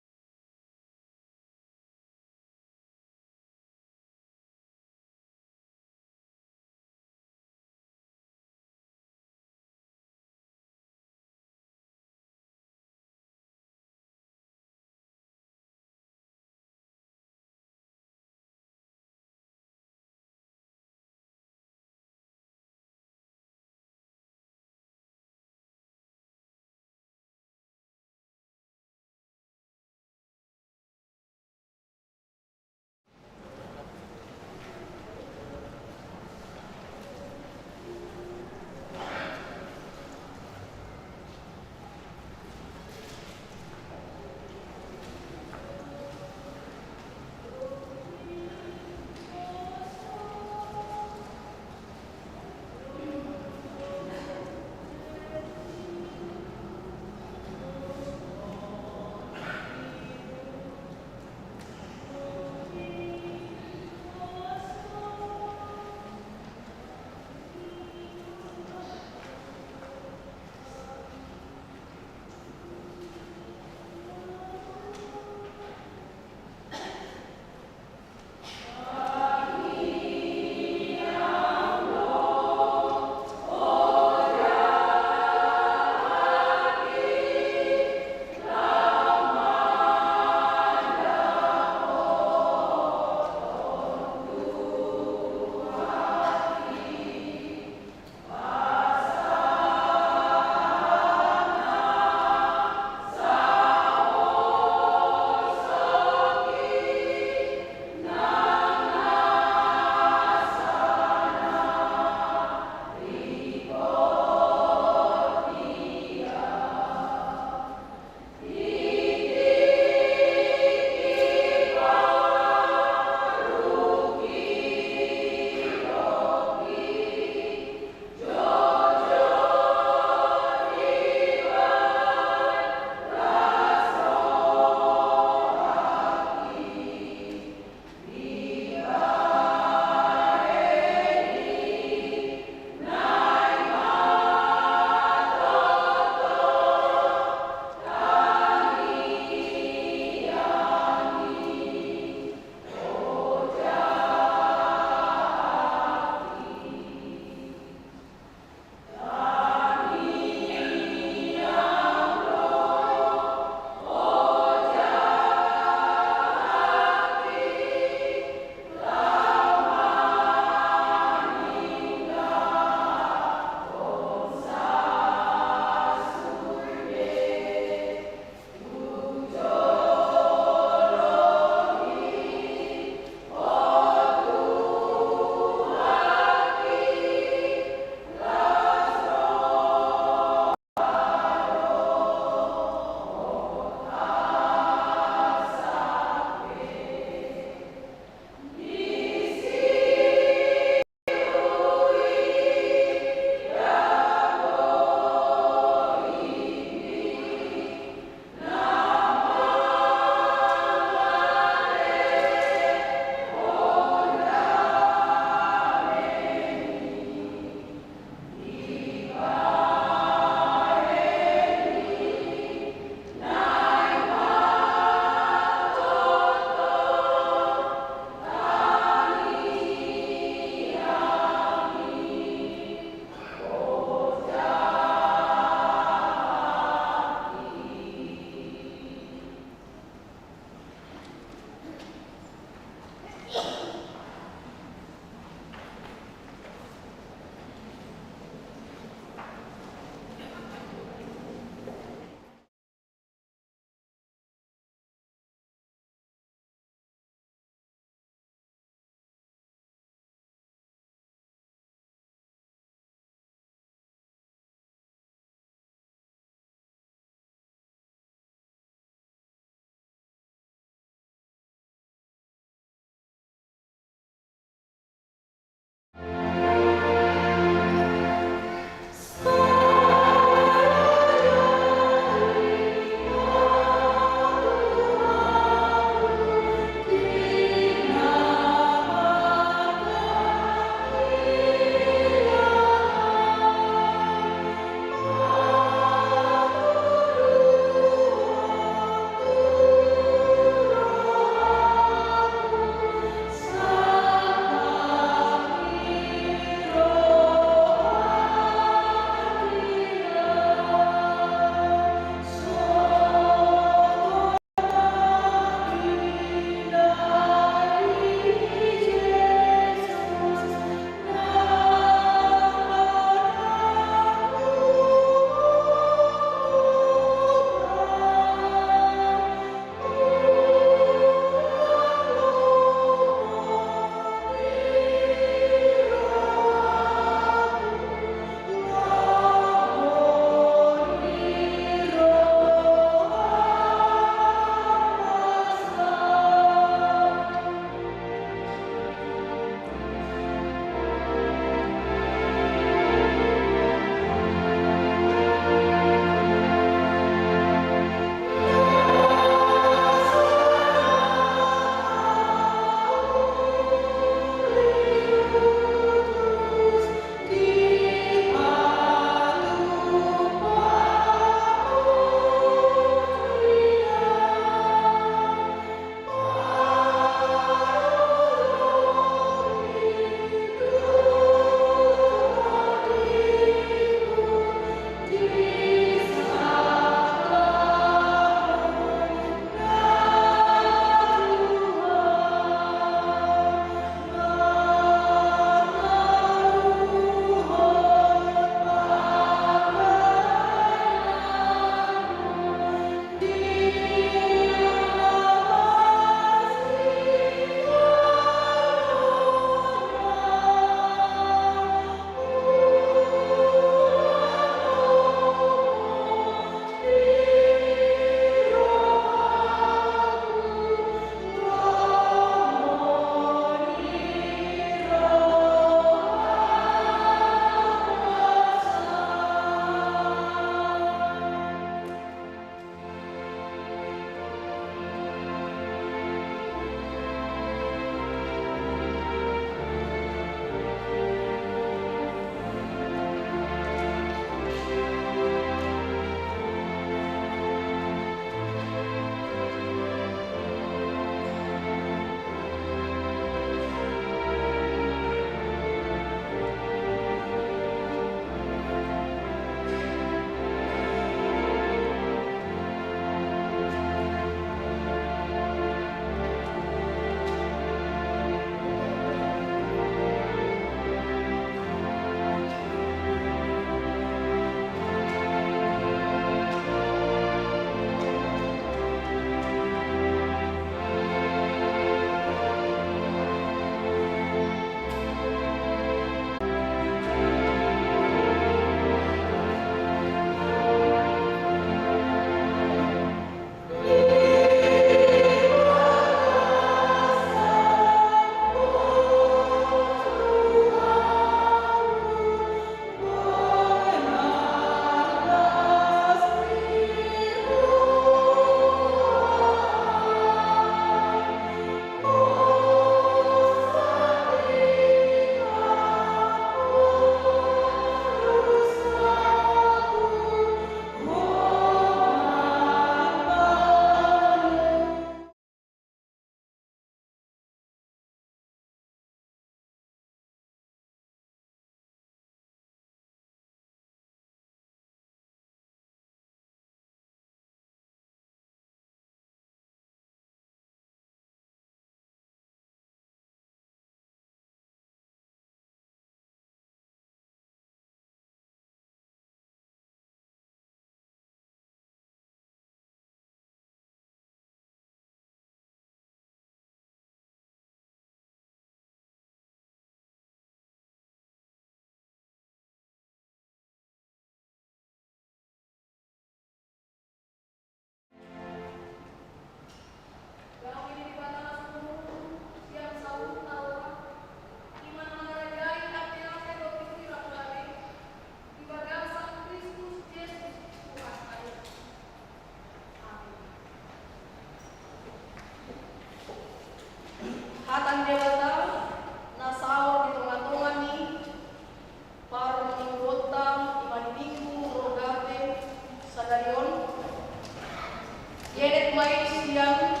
Sian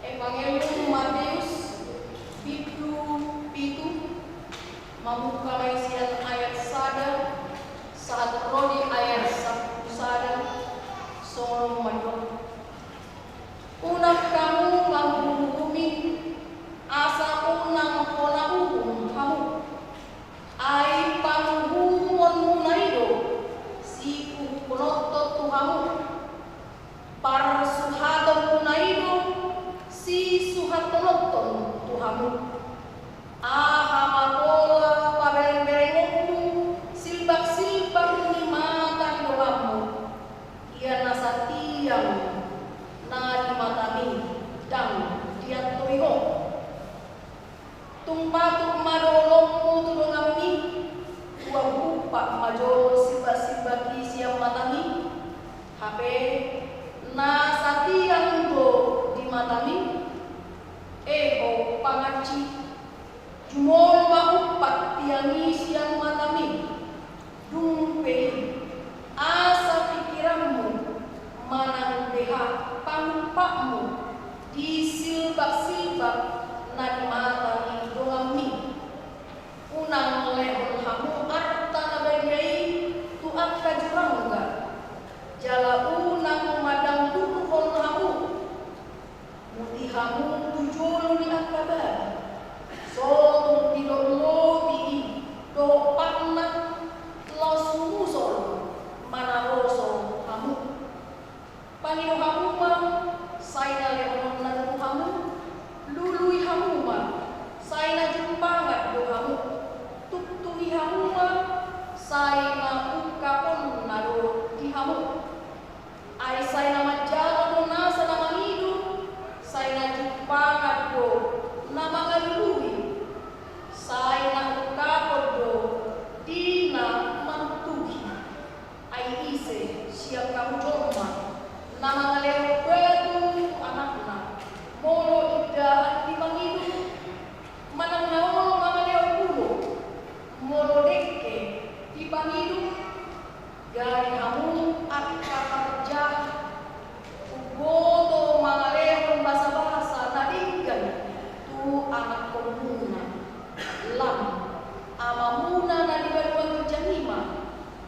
Evangelium Mateus bindu pitu, mamungka ma i sian ayat sada sahat ro di ayat sampulu sada, songon on mandok. Unang hamu manguhumi, asa unang hona uhum hamu. Ai panguhumonmuna i do siuhumhononhon tu hamu. Parsuhatonmuna i do sisuhathononhon tu hamu. Aha ma pola paberengberengonmu silbaksilbak ni mata ni donganmu, ia na satiang na di matami ndang diantoi ho? Tung patut ma do holongmu tu donganmi, dua humpat ma jolo silbaksilbak i sian matami? Hape na satiang do di matami? E ho pangansi, jumolo ma humpat tiang i sian matami. Dung pe i, asa pingkiranmu manang beha pangumpatmu di silbaksilbak na di mata ni donganmi. Unang lehon hamu arta na badia i tu angka jumangga, jala unang mandangdurhon hamu muti hamu tu jolo ni angka babi. So tung didok lobi i dohot pangan, laos humusol manaroso hamu. Pangido hamu ma, sai na lehononna tu hamu. Lului hamu ma, sai na jumpangan do hamu. Tuktuki hamu ma, sai na ungkaponna do di hamu. Ai sai na manjalo do nasa na mangido, sai na jumpangan do na mangalului, sai na ungkapon do di na manuktuhi. Ai ise sian hamu jolma na mangalehon batu tu anakna, molo indahan di pangido? Manang na olo mangalehon ulo, molo dengke di pangido? Gari hamu angka parjahat, umboto mangalehon basabasa na denggan tu anakkonmuna. Lam, Amamuna na di banua ginjang i ma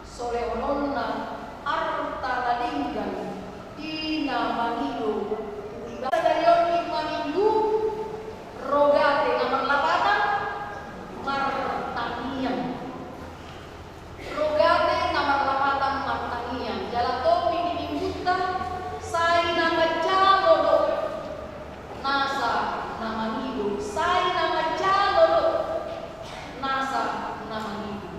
so lehononna arta na denggan di na mangido tu ibana. Sadari on i ma Minggu, rogate na marlapatan martangiang. Rogate na marlapatan martangiang. Jala topik ni Minggunta, sai na manjalo do nasa na mangido. Sai na manjalo do nasa na mangido.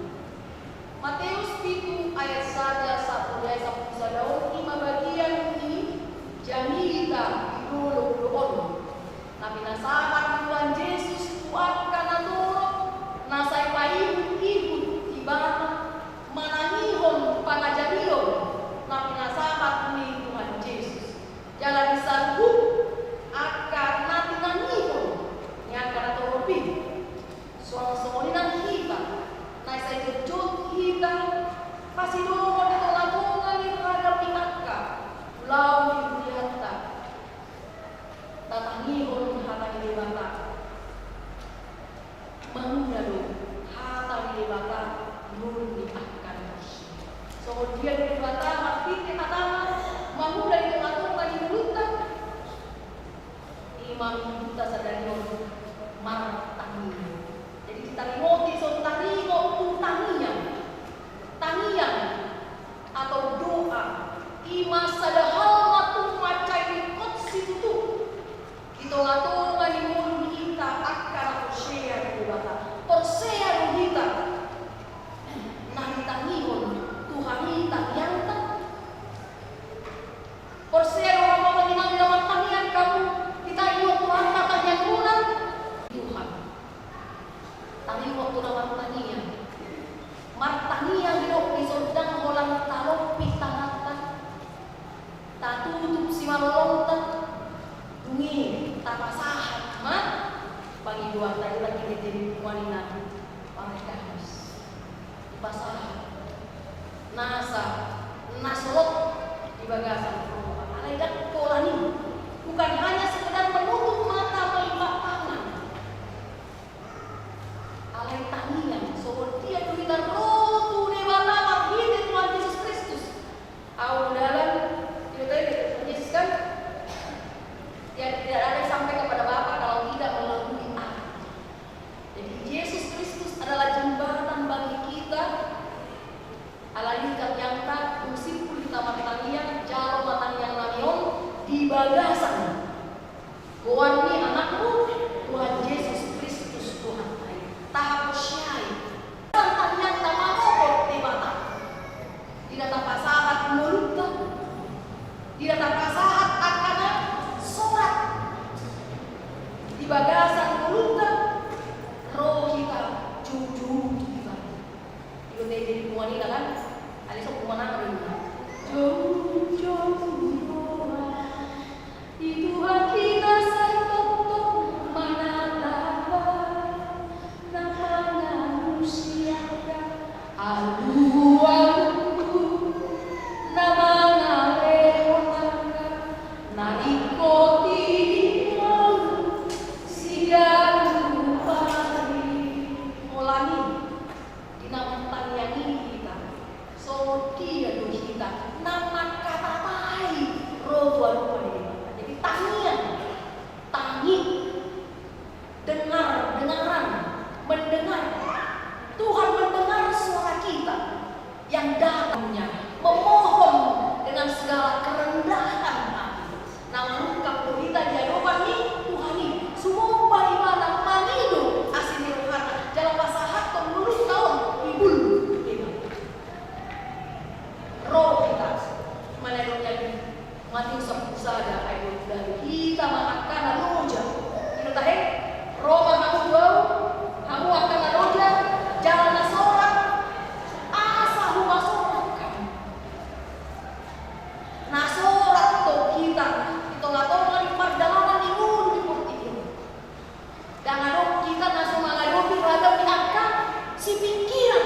Mateus pitu ayat sada sahat tu ayat sampulu sada on i ma bagian ni jamita di dolok do on. Na pinasahat ni Tuhan Jesus tu angka na torop na sai paihutihut ibana manangihon pangajarion na pinasahat ni Tuhan Jesus. Jala disaluhut angka na tinangihon ni angka na torop i. Suang songon i nang hita, na sai jotjot hita pasidohot di tongatonga ni ragam ni angka ulaon di hurianta. Tatangihon hata ni Debata. Mangula do hata ni Debata di ngolu ni angka na porsea. Songon dia do Debata martiti hatana mangula di tongatonga ni ngolunta? I ma Minggunta sadari on, martangiang. Jadi ditaringoti songon taringot tu tangiang. Tangiang atau doa, i ma sada hal na tung mansai ringkot situtu di tongatonga ni ngolu ni hita angka na porsea di Debata. Porsea do hita na ditangihon Tuhan i tangiangta? Porsea do hamu, amang inang, na martangiang hamu, ditangiang Tuhanta tangiangmuna? Tuhan. Taringot tu na martangiang. Martangiang didok di so ndang holan talompit tanganta, tatutup simalolongta, dung i tapasahat ma pangidoanta. Di bagi dede ni puan inang, paregamis. Pasahat nasa na solot di bagasan roha. Alai ndang pola bagasan goar ni Anakmu, Tuhan Jesus Kristus, Tuhanta i. Tahaporseai. Tangiangta manopot Debata. Di na tapasahat ngolunta, di na tapasahat angka na sorat di bagasan ngolunta, ro hita joujou tu Ibana. Ido te jadi punguan ina kan? Ada so punguan nang rinna. Joujou roha. I Tuhan hita sai tongtong manatap, na mangalusi angka alualuhu, na mangalehon angka na ringkot i di ngolu siganup ari. Holan i. Di na martangiang i hita, songon dia do hita na mangkatatai rupa-rupa ni Debata. Jadi tangiang, tangi, dengar, dengaran, mendengar. Tuhan mendengar suara kita yang datangnya memohon dengan segala kerendahan hati. Na manungkap do hita di adopan ni Tuhan i, sumomba Ibana, mangido asi ni rohana, jala pasahathon ngolunta on ibul. Ro hita, mana dong jadi mati usap usada, ai do dari hita ma angka na loja. Ino tahe, ro ma hamu tu au, hamu angka na loja, jala na sorat, asa hupasorat hamu. Na sorat do hita di tonga-tonga ni pardalanan ni ngolu ni portibi on. Ndang adong hita na so mangadopi ragam ni angka sipingkiran.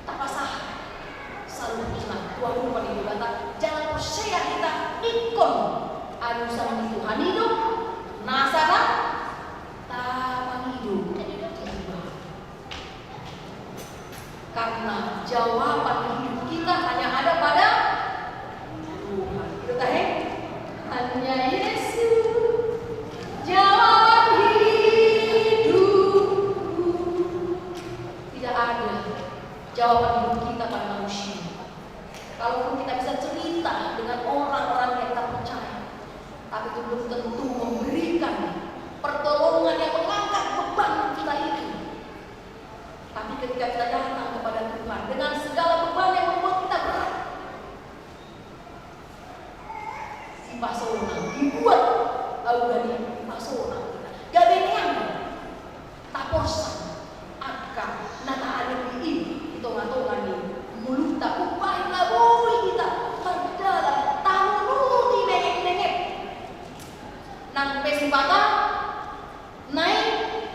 Tapasahat saluhutna tu adopan ni Debata, jala porsea hita ingkon alusan ni Tuhan i do nasa na tapangido tu Ibana. Karena jawaban hidup kita hanya ada pada Tuhan. Ida tahe? Hanya Yesus jawaban hidupku. Tidak ada jawaban hidup kita pada manusia. Kalaupun kita bisa cerita dengan orang-orang yang kita percaya, tapi itu belum tentu memberikan pertolongan yang mengangkat beban kita itu. Tapi ketika kita datang kepada Tuhan dengan segala beban yang membuat kita berat, dipasonang, dibuat audan i, dipasonang hita. Gabe neang taporsan angka na tahadopi i di tonga-tonga ni ngolunta, umbahen na boi hita mardalan tanunuti mengep-mengep. Nang pe sipata naeng,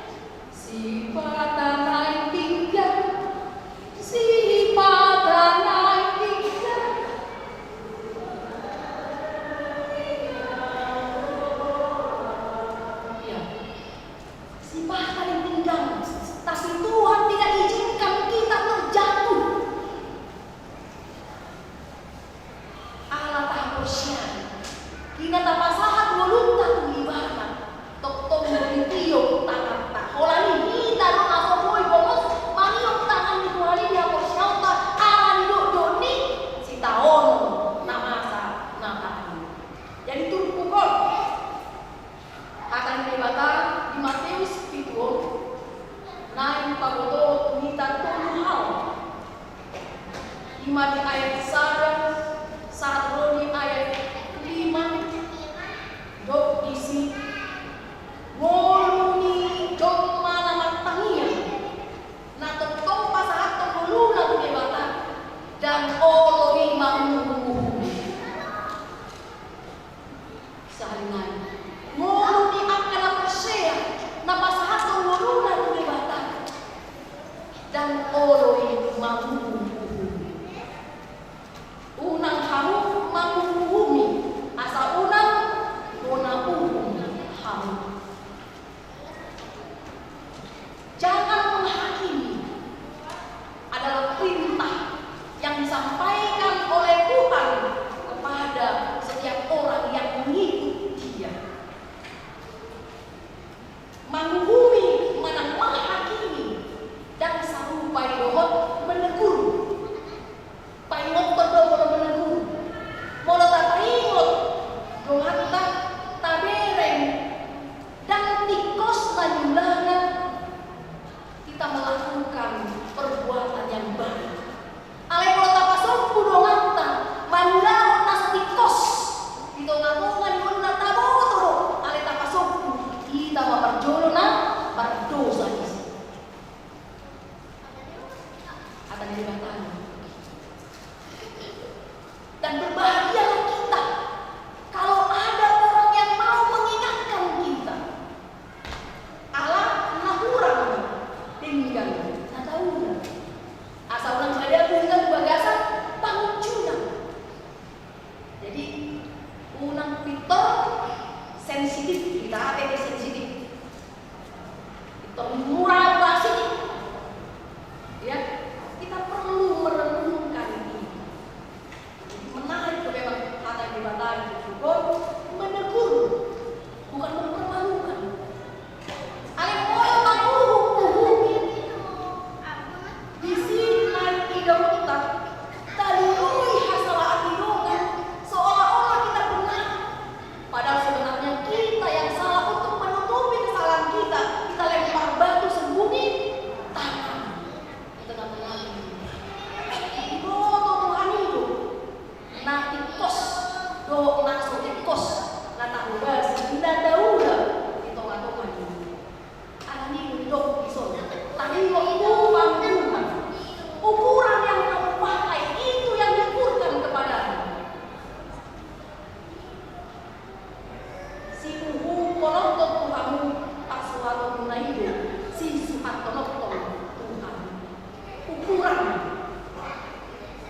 sipata naeng pinggan, sipata naeng pinggan. Iya. Sipata naeng pinggan, tapi Tuhan tidak izinkan kita terjatuh. Ala tahaporseai, di na tapasahat ngolunta tu Ibana, tongtong do ditiop tanganta. Holan i hita do na so boi bongos maniop tangan ni Tuhan i di haporseaonta, ala ni dokdok ni sitaonon na masa na tadi. Jadi turpuk on. Hata ni Debata di Mateus pitu on naeng pabotohon tu hita tolu hal. Ima di ayat sada sahat ro di ayat lima. Didok disi, ngolu ni jolma na martangiang, na tongtong pasahathon ngoluna tu Debata, ndang olo i manguhum-uhum. Sahali nai, ngolu ni angka na porsea na pasahathon ngoluna tu Debata, ndang olo i manguhum-uhum. Unang hamu mang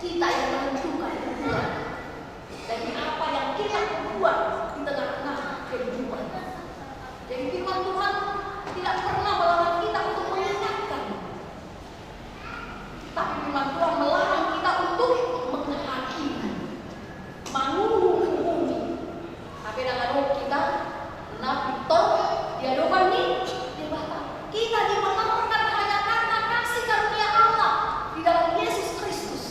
Kita yang menentukan ukuran dari apa yang kita perbuat di tengah-tengah kehidupan. Jadi firman Tuhan tidak pernah melarang kita untuk mengingatkan. Tapi firman Tuhan melarang kita untuk menghakimi, manguhum-uhumi. Tapi na adong hita na pintor di adopan ni Debata. Kita dibenarkan hanya karena kasih karunia Allah di dalam Yesus Kristus.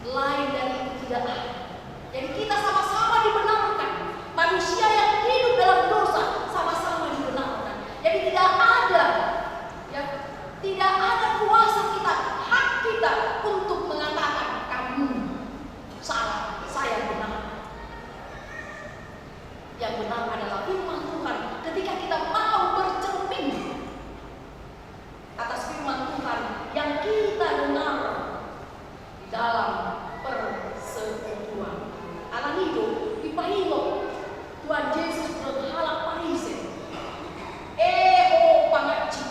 Lain dari itu tidak ada. Jadi kita sama-sama dibenarkan. Manusia yang hidup dalam dosa sama-sama dibenarkan. Jadi tidak ada, ya, tidak ada kuasa kita, hak kita untuk mengatakan kamu salah, saya benar. Yang benar adalah firman Tuhan. Ketika kita mau bercermin atas firman Tuhan yang kita dengar di dalam persekutuan. Alani i do dipaingot Tuhan Jesus tu halak Parise. E ho panganji,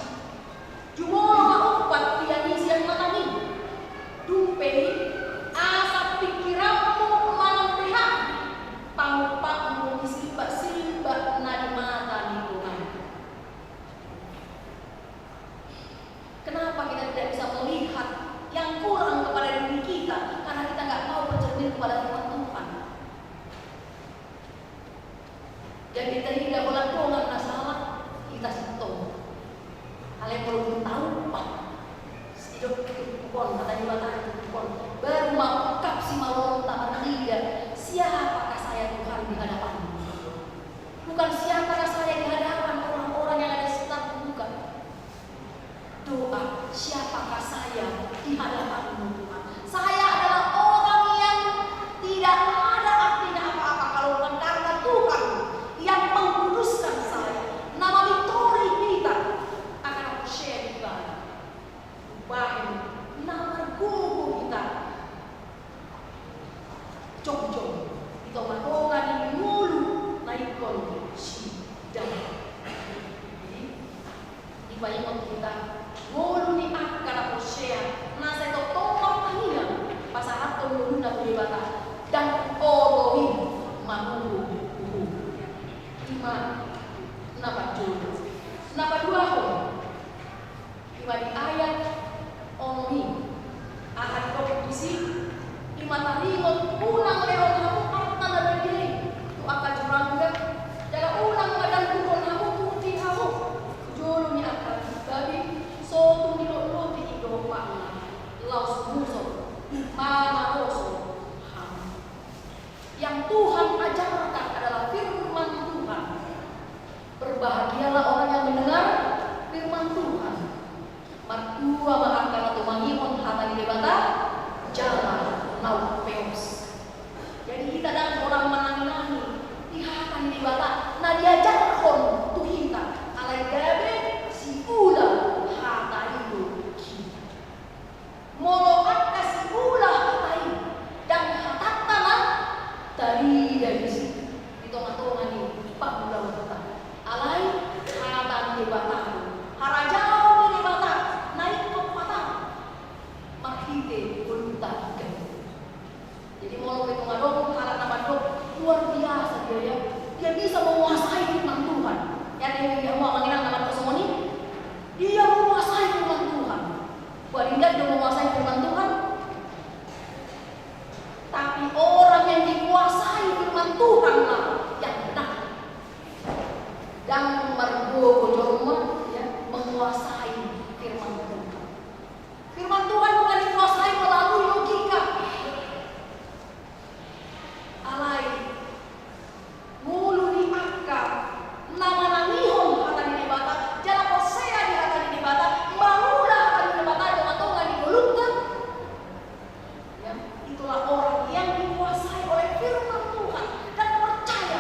jumolo ma umpat tian i sian manang i. Dung pe i, asa pingkiranmu manang pehakmu, pangumpatmu i silbat-silbat na di mata ni Tuhan. Kenapa kita tidak bisa melihat yang kurang kepada diri kita? Karena kita nggak mau bercermin kepada firman Tuhan. Jadi, tarida holan dongan na sala, hita sintong. Alai molo dung taumpat, sidok tu pukon, hata ni Debata tu pukon, baru ma ungkap simalolongta marnida, siapakah saya Tuhan di hadapan-Mu? Bukan siapakah saya di hadapan orang-orang yang ada di sekitarku, bukan. Doa, siapakah saya di hadapan-Mu, Tuhan? Saya adalah orang yang tidak ada artinya apa-apa kalau bukan karena Tuhan yang mengkuduskan saya, na maminturi hita, agar percaya di Ibana. Bahen na margogo hita jongjong di tonga-tonga ni ngolu na ingkon sidang. Jadi, dipaingot hita, ngolu ni angka na porsea na sai tongtong martangiang pasahathon ngoluna tu Debata, ndang oto i manguhum-uhum. I ma na parjolo. Na paduahon, i ma di ayat onom i, aha didok disi? I ma taringot, unang lehon hamu arta na badia i tu angka jumangga, jala unang ma dangguhon hamu pudi hamu tu jolo ni angka babi, so tung dilotloti i do ompakna laos muson manaroso hamu. Yang Tuhan ajarkan adalah firman Tuhan. Berbahagialah orang yang mendengar firman Tuhan. Martua ma angka na tumangihon hata ni Debata jala na umpeos. Jadi hita ndang holan manangi-nangi di hata ni Debata na diajarhon tu hita, alai gabe siula hata i do hita. Molo angka siula hata i, ndang hatanta na tarida disi di tonga-tonga ni pangulaonta. Alai hata ni Debata do, harajaon ni Debata na ingkon patar marhite ngolunta i. Jadi molo pe tung adong halak na mandok, luar biasa dia ya, dia bisa menguasai firman Tuhan. Ya, dia, dia mau manginang na mandok songon i, dia menguasai firman Tuhan. Paling nggak dia menguasai firman Tuhan. Tapi orang yang dikuasai firman Tuhan lah yang benar. Ndang margogo jolma, ya, menguasai firman Tuhan. Firman Tuhan bukan dikuasai melalui logika. Alai ngolu ni angka na manangihon hata ni Debata, jala porsea di hata ni Debata, mangula hata ni Debata di tonga-tonga ni ngoluna. Ya, itulah orang yang dikuasai oleh firman Tuhan dan percaya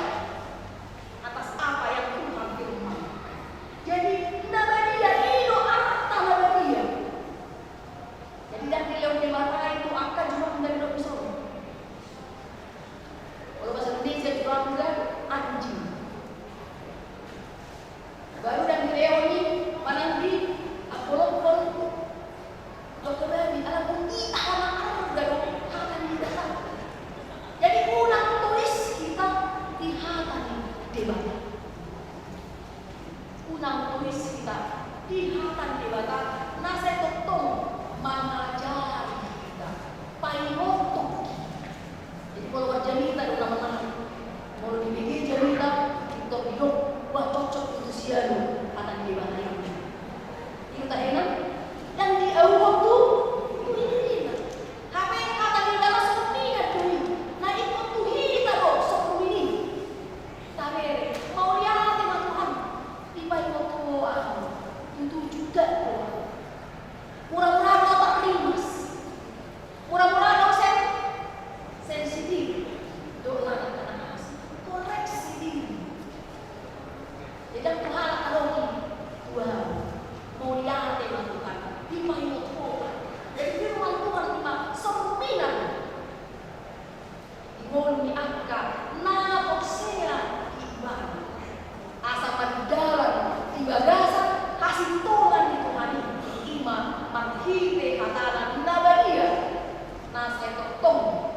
Ngolu ni angka na porsea di Ibana. Asa mardalan di bagasan hasintongan ni Tuhan i, i ma marhite hatana na badia, na sai tongtong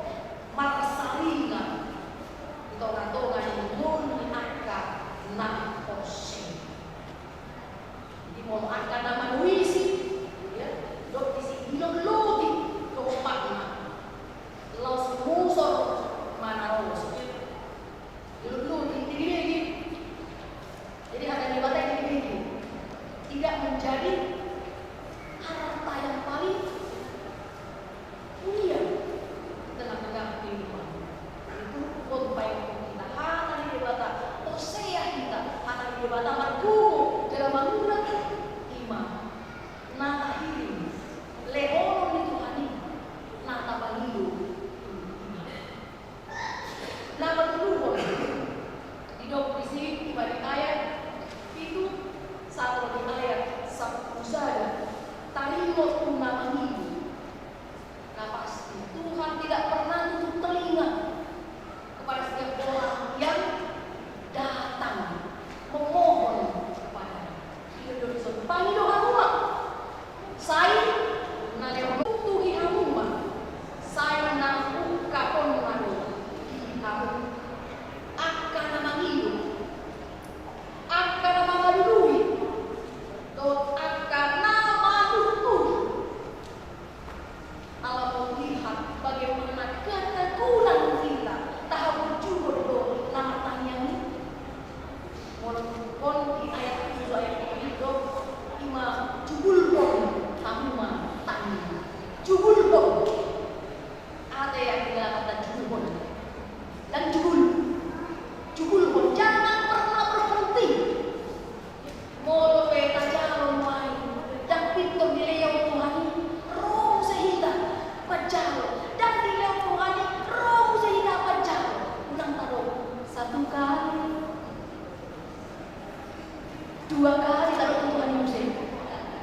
marsaringan di tongatonga ni ngolu ni angka na porsea. Jadi molo angka na manoisi, ya, didok disi dilotloti do ompakna. Laos musor ma na ro. Dilotloti, dibege-bege. Jadi hata ni Debata dibege-bege. Tidak menjadi harta yang paling mulia di tengah-tengah kehidupan. Itu pun baik kita. Hata ni Debata, porsea hita, hata ni Debata margogo jala mangula, i ma na tahirim, lehonon ni Tuhan i, na tapangido. Na patoluhon, didok disi, i ma di ayat pitu sahat tu ayat sampulu sada, taringot tu na mangido. Na pasti, Tuhan tidak pernah tutup telinga kepada setiap orang yang datang memohon kepada-Nya. Didok dison, pangido hamu ma. Sai na lehonon, tugi hamu ma. Sai na ungkapon ma di hamu angka na mangido, angka na mangalului, dohot angka na manungtuni. Ala melihat bagaimana ketekunan kita, tahaburjuhon do na martangiang i. Molo tutuphon di ayat pitu, ayat pitu i do, i ma jugulhon hamu ma tangiang. Jugulhon. Ate ya, tinggal kata jugulhon. Dan jugul. Jugulhon. Jangan pernah berhenti. Molo pe tajalo nuaeng, ndang pintor dilehon Tuhan i, ro muse hita manjalo. Ndang dilehon Tuhan i, ro muse hita manjalo. Unang tadok satu kali, dua kali, tadok Tuhan i muse.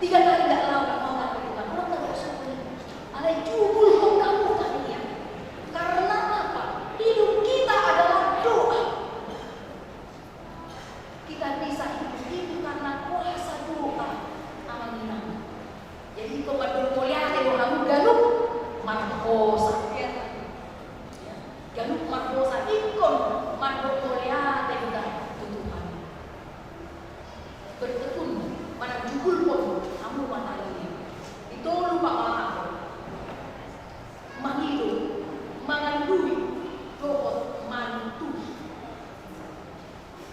Tiga kali nggak laho, mau tadok Tuhan. Unang tadok satu kali. Alai jugulhon hamu tangiang. Karena apa? Hidup kita adalah doa. Kita bisa hidup itu karena kuasa doa, amang inang. Jadi ingkon mandok mauliate do hamu ganup marhosa. Ya. Ganup marhosa, ingkon mandok mauliate do hita tu Tuhan. Bertekun, manang jugulhon hamu ma tangiang. Di tolu pangalaho. Mangido, mangalului, dohot manungtuni.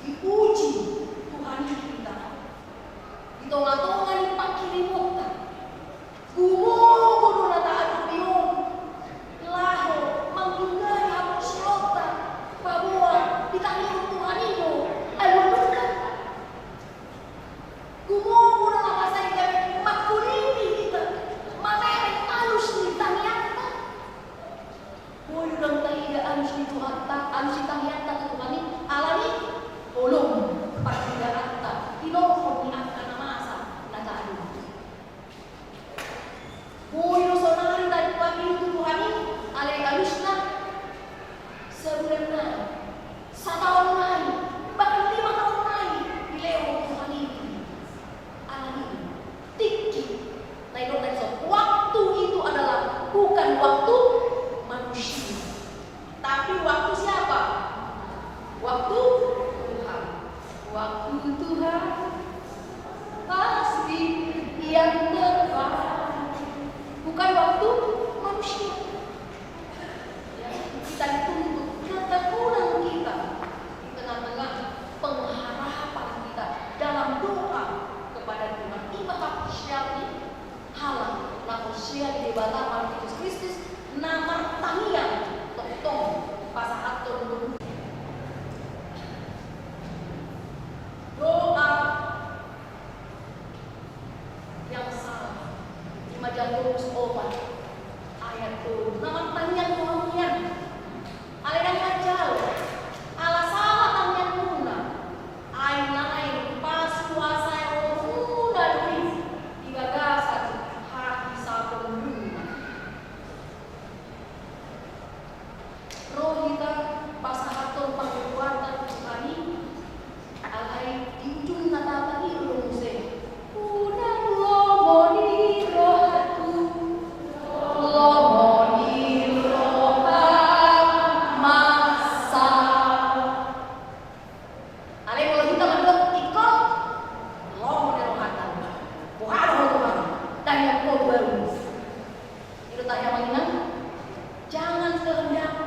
Dipuji Tuhan i hita di tongatonga ni panghirimonta. Gumogo do na taadopi on laho mangulahon haporseaonta, paboa ditangihon Tuhan i do alualuhon. Gumogo do na masa i gabe mangkuripi hita, mamereng alus ni tangiangta. Boi do ndang taida alus ni Tuhanta, alus ni tangiangta tu Tuhan i, alani holong parsidaanta, tinorhon ni angka na masa na taadopi. Boi do sonari tapangido tu Tuhan i, alai alusna sabulan nai, sataon nai, bahkan lima taon nai dilehon Tuhan i. Alani tingki na nidok na dison, waktu itu adalah bukan waktu manusia, tapi waktu siapa? Waktu Tuhan. Waktu Tuhan.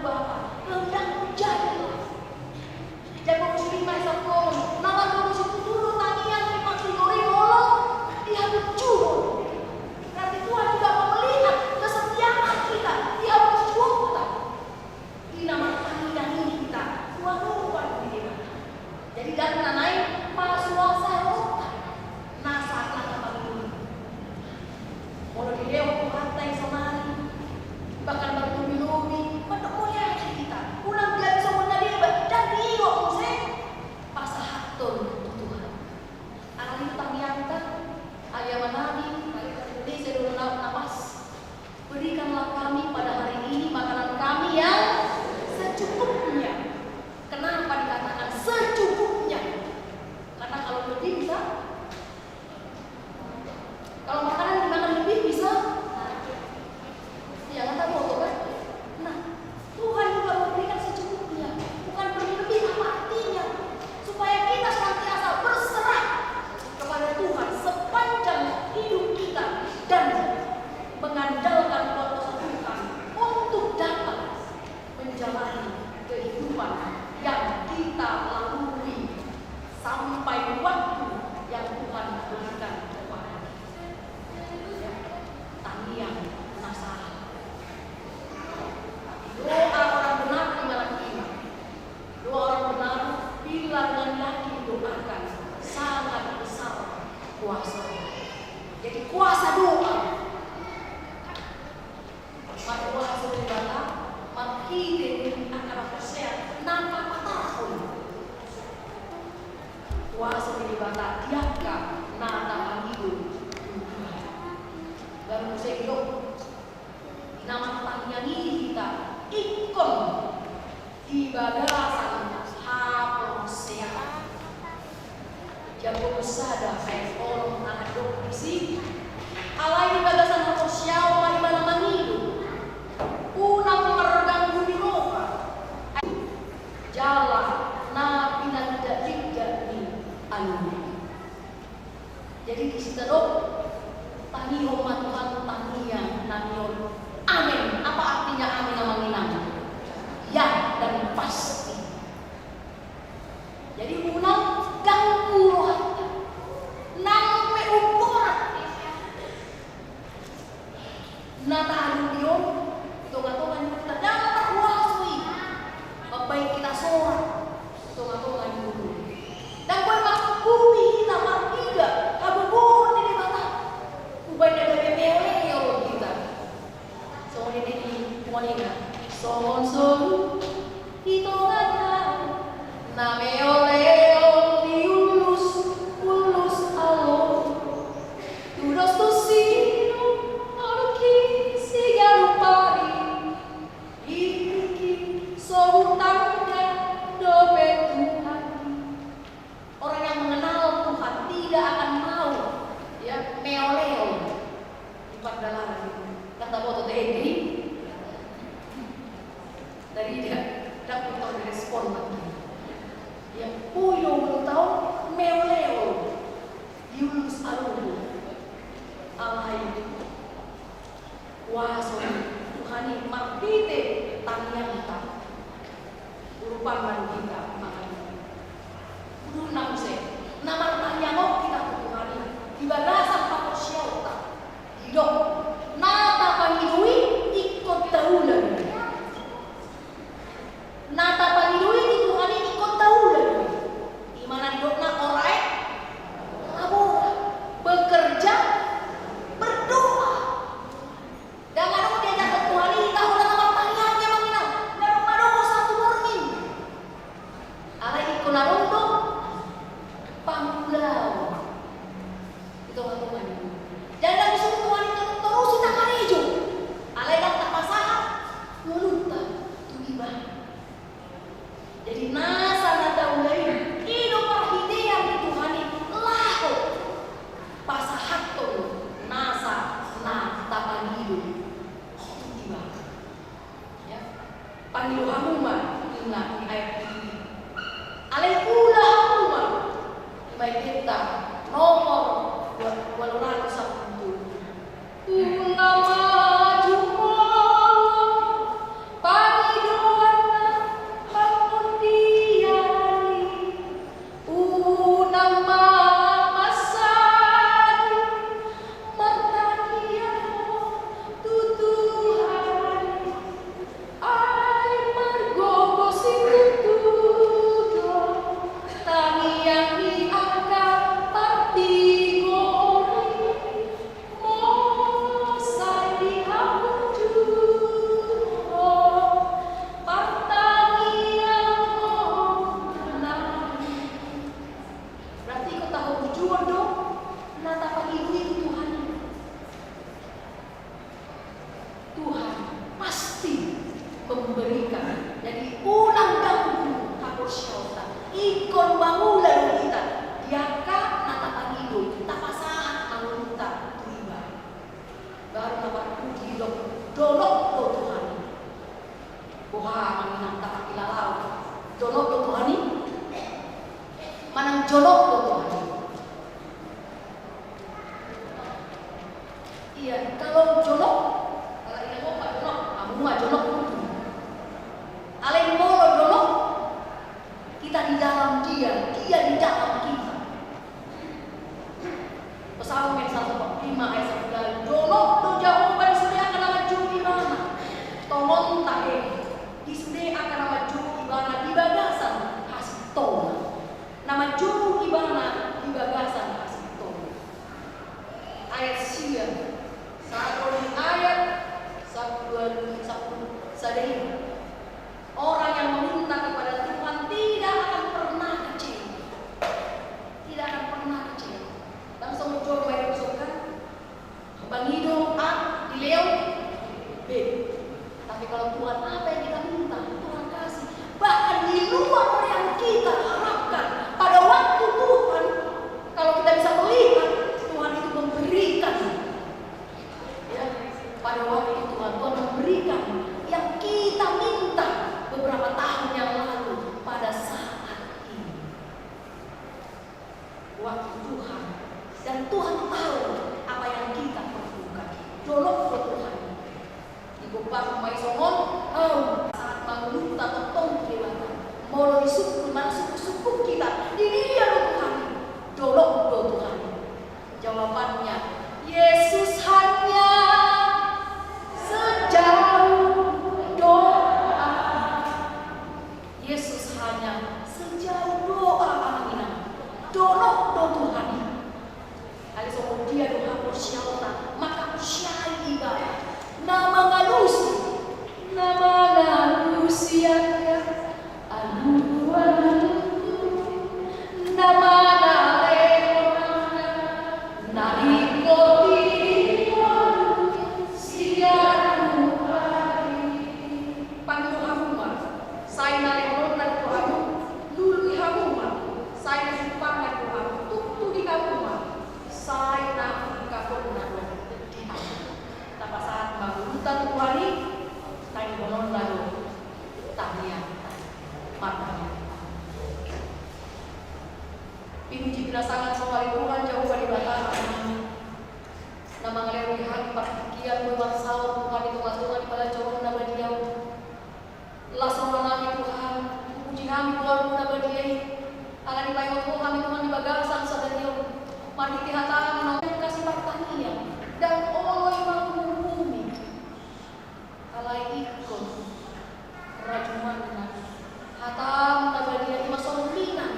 Bapa, kehendakmu jadilah. Jakobus lima ayat sampulu onom, na margogo situtu do tangiang ni partigor i molo dihapunjuhon. Berarti Tuhan juga mau melihat kesetiaan kita, dihapunjuhonta. Di na martangiang i hita tu adopan ni Debata. Jadi, dang na naeng pasupasu rohanta, nasa na tapangido i. Molo dilehon Tuhanta i sonari, bahkan marlobi-lobi, mandok mauliate hita, unang gabe songon na deba, dang diido muse, pasahathon tu Tuhan. Alani i tangiangta, ale amanami, ale Indonesia, dua na, na pas. Berikanlah kami pada hari ini makanan kami yang secukupnya. Kenapa dikatakan secukupnya? Karena kalau lebih bisa, kalau makanan dimakan lebih bisa, ya, nggak tahu, kan? Nah, Tuhan juga memberikan secukupnya, bukan berlebih. Apa artinya? Supaya kita senantiasa berserah kepada Tuhan sepanjang hidup kita dan mengandalkan kuat kuasa Tuhan untuk dapat menjalani kehidupan yang kita lalui sampai waktu yang Tuhan berikan kepada kita. Tangiang na sahit. Doa orang benar, ima na ima. Doa orang benar bila dengan yakin didoakan sangat besar kuasa. Jadi, kuasa doa. Mardoa tu Debata marhite angka na porsea na papatarhon. Kuasa ni Debata di angka na tapangido. Baru muse didok, na martangiang i hita ingkon di bagasan haporseaon. Jakobus sada ayat onom, na mandok disi, alai di bagasan haporseaon ma ibana mangido, unang marganggu ni roha, jala na pinandalinda ni alui. Jadi, disi tadok, tangihon ma Tuhan tangiang nami on. Amen. Apa artinya amen, amang inang? Ya, dan pasti. Jadi, unang ganggu rohanta. Nang pe umborat na tahalumpang i di tonga-tonga ni ngolunta, ndang na tarhuaso i mambahen hita sorat di tonga-tonga ni ngolunta. Ndang boi mangkubi hita marhite hagogoon ni Debata. Umbahen na gabe mele-mele hita. Songon i nidok ni Puang i, songon solu di tonga na mele-mele di ullus, ullus alo. Tudos tu sinur, olo ki sigalu pari, di tingki so hutanda dope Tuhan. Orang yang mengenal Tuhan tidak akan mau, ya, mele-mele di pardalanan. Kan taboto do i? Tadi dia, dia putar respon lagi. Ya, puyo belum tahu mele-mele. Di ullus alo. Alai kuaso ni Tuhan i marhite tangiangta. Urupan ma di hita, makana. Unang muse, na martangiang hita tu Tuhan i, di bagasan haporseaonta. Didok, na tapangido i ingkon taula. Na tapangido i tu Tuhan i ingkon taula do i. Ima na didokna orai labora, bekerja, berdoa. Ndang adong diajarhon Tuhan i hita holan na martangiang, amang inang. Ndang adong, madosa tu borngin. Alai ingkon adong do pangulaon. Itu Tuhan i. Ndang disuruh Tuhan i torus hita karejo. Alai ndang tapasahat ngolunta tu ibana. Jadi nasa na taula i, i do parhitean ni Tuhan i laho pasahathon nasa na tapangido tu ibana. Ya. Pangido hamu ma, ninna di ayat i. Alai ula hamu ma, ima i di hata nomor dua, dua ratus sampulu. Ula ma jumolo pangido Jadi ulang ganggu haporseaonta. Ingkon mangula do hita di angka na tapangido, tapasahat ma ngolunta tu Ibana. Baru na parpudi didok, dolok do Tuhan i. Boha amang inang, tapangkilalaon? Dolok do Tuhan i? Manang jolok do Tuhan i? Iya, kalau jolok, kalau inang ma jolok, hamu ma jolok. Alai molo jolok, kita di dalam Dia, Dia di dalam kita. Psalmen saratus opat pulu lima ayat sampulu ualu, dolok do Jahowa di sude angka na manjou Ibana. Tongon tahe, di sude angka na manjou Ibana di bagasan hasintongan. Na manjou Ibana di bagasan hasintongan. Ayat sia, sahat tu ayat sampulu ualu, sampulu sada i. Orang yang meminta kepada Tuhan tidak akan pernah kecewa. Tidak akan pernah kecewa. Langsung jawab baik, kan? Pangido A, dilehon B. Tapi kalau Tuhan, apa yang kita minta, Tuhan kasih. Bahkan di luar yang kita harapkan, pada waktu Tuhan, kalau kita bisa melihat, Tuhan itu memberikan. Ya, pada waktu Tuhan, Tuhan memberikan yang kita minta beberapa tahun yang lalu pada saat ini. Waktu Tuhan, dan Tuhan tahu apa yang kita perlukan. Dolok do Tuhan i. Digobar ma i songon, au, sahat ma ngolunta tongtong tu Debata. Molo disungkun, manang sungkunsungkun hita, di dia do Tuhan i? Dolok do Tuhan i? Jawabannya, Yesus hanya sejauh doa. Yesus hanya sejauh doa, amang inang. Dolok do Tuhan i. Alai songon dia do haporseaonta, mangkaporseai Ibana, na mangalusi, na mangalusi angka alualu, na mangalehon angka na ringkot i di ngolu sian Tuhan i. Pangido hamu ma, sai na lehononna do tu hamu. Lului hamu ma, sai na jumpangan do tu hamu. Tuktuhi hamu ma, sai na ungkaponna do di hamu. Tapasahat ma ngolunta tu Tuhan i, tangihononna do tangiangta. Martangiang. Pinuji pinasangat ma Ho ale Tuhan, Jahowa Debata Amanami, na mangalehon di hami partingkian, boi marsaor Tuhan di tongatonga ni pansalongan na badia on. Las roha nami Tuhan, hupuji hami goarmu na badia i, ala dipaingot Ho hami Tuhan di bagasan sadari on, marhite hatamu na mangkasi partangiang, ndang olo i manguhumi. Alai ingkon rajumanna hatamu na badia i ma songon minang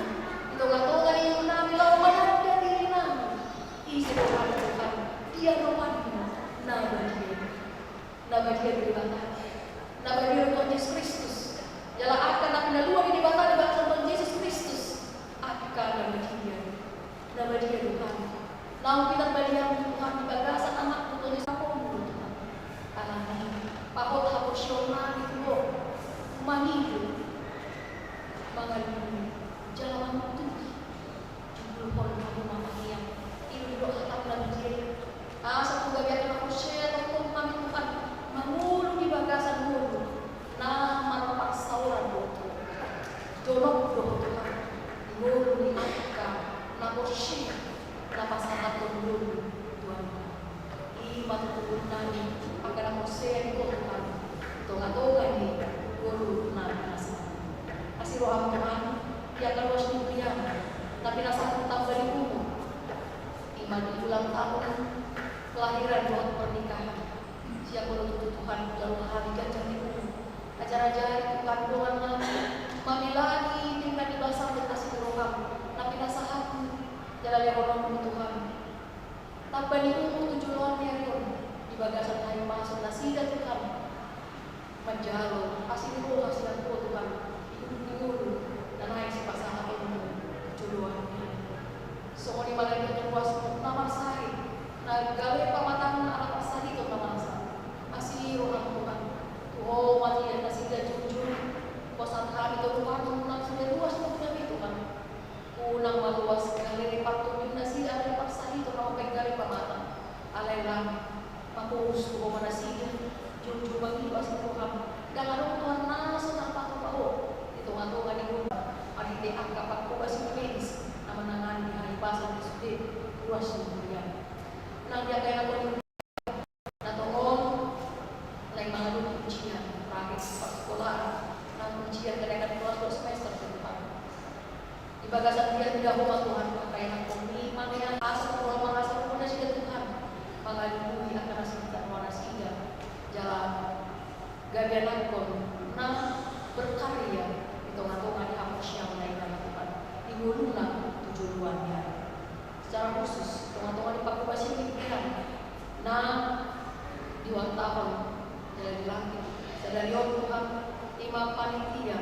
di tongatonga ni ngolu nami laho mananda diri nami. Ise do Ho Tuhan, di adopanmu na badia i. Na badia do Debata, na badia do Tuhan Jesus Kristus. Jala angka na pinalua ni Debata di bagasan Tuhan Jesus Kristus, angka na badia. Na badia do Tuhan. Naung pinarbadiamu Tuhan di bagasan Anakmu Tuhan Jesus, saponmu Tuhan. Alani i, pahot haporseaon nami tu Ho, mangido, mangalului, jala mangutuhi. Jumulhon hamu ma tangiang, i do didok hatamu na badia i. Asa tu gabe angka na porsea tongtong hami Tuhan, mangolu di bagasan ngolu na marparsaoran dohot Ho. Dolok do Ho Tuhan di ngolu ni angka na porsea, na pasahathon ngolu tu Ho. I ma tutu ngolu nami angka na porsea di Ho Tuhan, di tongatonga ni ngolu nami na sahat. Asi roham Tuhan, di angka ruas ni huriam na pinasahat tamba ni umur. I ma di ulang tahun kelahiran dohot pernikahan. Sian Ho do tutu Tuhan, jalo hami ganjang ni umur. Ajar-ajari Tuhan dongan nami mamilangi pinggan ni basaM dohot asi ni rohaM na pinasahatMu jala lehononMu Tuhan. Tamba ni umur tu joloan ni ari on di bagasan hahipason nasida Tuhan. Manjalo asi ni roha sian Ho Tuhan, di ujung ni ngolu na naeng sipasahatonMu tu joloan ni ari on. Songon i ma lagi angka ruasMu na marsahit, na gabe pamatangna ala parsahit on na marasa. Asi rohaM Tuhan, tu Ho ma nasida jujur. Bagasan dia, dia ho ma Tuhan, angka ianakkon i, mangea asa Tuhan, mangasa Ho nasida Tuhan, mangalului angka na sinta roha nasida, jala gabe ianakkon na berkarya di tonga-tonga ni haporseaon na inna Tuhan, di ngoluna tu joloan ni ari. Secara khusus, tonga-tonga ni parhobasian di huriam na diwartahon jala dilantik sadari on Tuhan, i ma panitia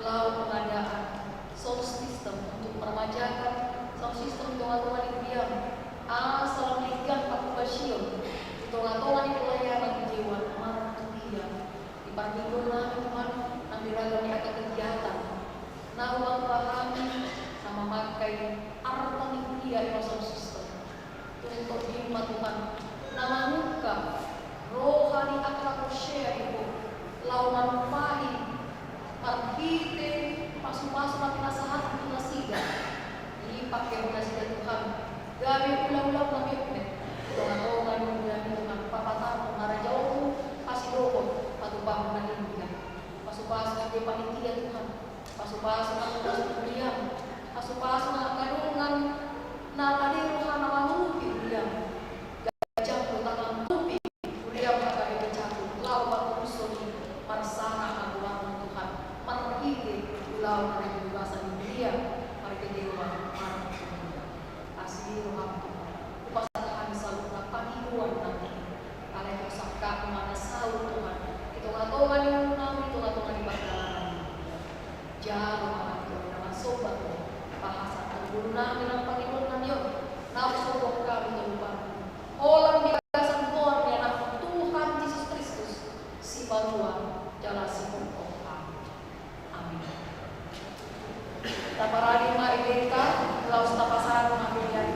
laho pengadaan sound system untuk meremajakan sound system di tonga-tonga ni huriam. Asa lam denggan parhobasion di tonga-tonga ni pelayanan di Dewan marturia di parmingguon nami Tuhan, nang di ragam ni angka kegiatan na hubahen hami na memakai arta ni huria i ma sound system. Tung tondin ma Tuhan na mangungkap roha ni angka na porsea di Ho laho manumpahi marhite pasu-pasu na pinasahatMu tu nasida. Dipake Ho nasida Tuhan gabe ula-ula na metmet di tonga-tonga ni huriaM i Tuhan, papatar harajaonMu, pasidok patupahon na denggan. Pasu-pasu sude panitia Tuhan, pasu-pasu na tugas di huriaM, pasu-pasu na angka dongan na tadei rohana mangurupi huriaM. Gajang do tanganMu, urupi huriaM na gabe bejagung laho patulushon i marsangap ma goarMu Tuhan, marhite ulaon na di bagasan huria, marhite Dewan marturia. Asi rohaM Tuhan, hupasahat hami saluhutna pangidoan nami. Alai Ho sangkap ma na saut Tuhan di tonga-tonga ni ngolu nami, di tonga-tonga ni pardalanan nami. Jalo ma hami Tuhan na marsomba tu Ho, bahasa tu ngolu nami nang pangidoan nami on, na husombahon hami tu adopanMu, holan di bagasan goar ni AnakMu Tuhan Jesus Kristus, Sipaluan jala Sipongkop hami. Amin. Taparade ma endenta, laos tapasahat ma pelean.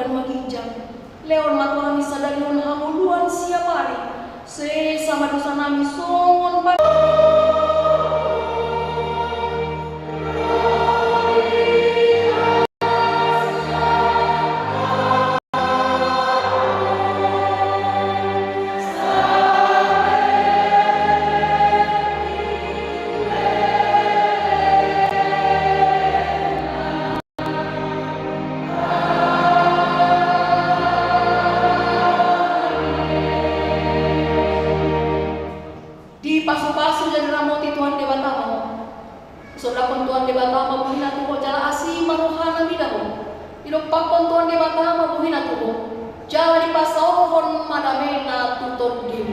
ma ginjang. Lehon ma tu hami sadari on hangoluan siapari. Sesa ma dosanami songon pa- Dipasupasu jala diramoti Tuhan Debata ma ho. Sondanghon Tuhan Debata ma bohina tu ho jala asi ma rohana mida ho. Didompakhon Tuhan Debata ma bohina tu ho jala dipasaorhon ma damena tu tondim.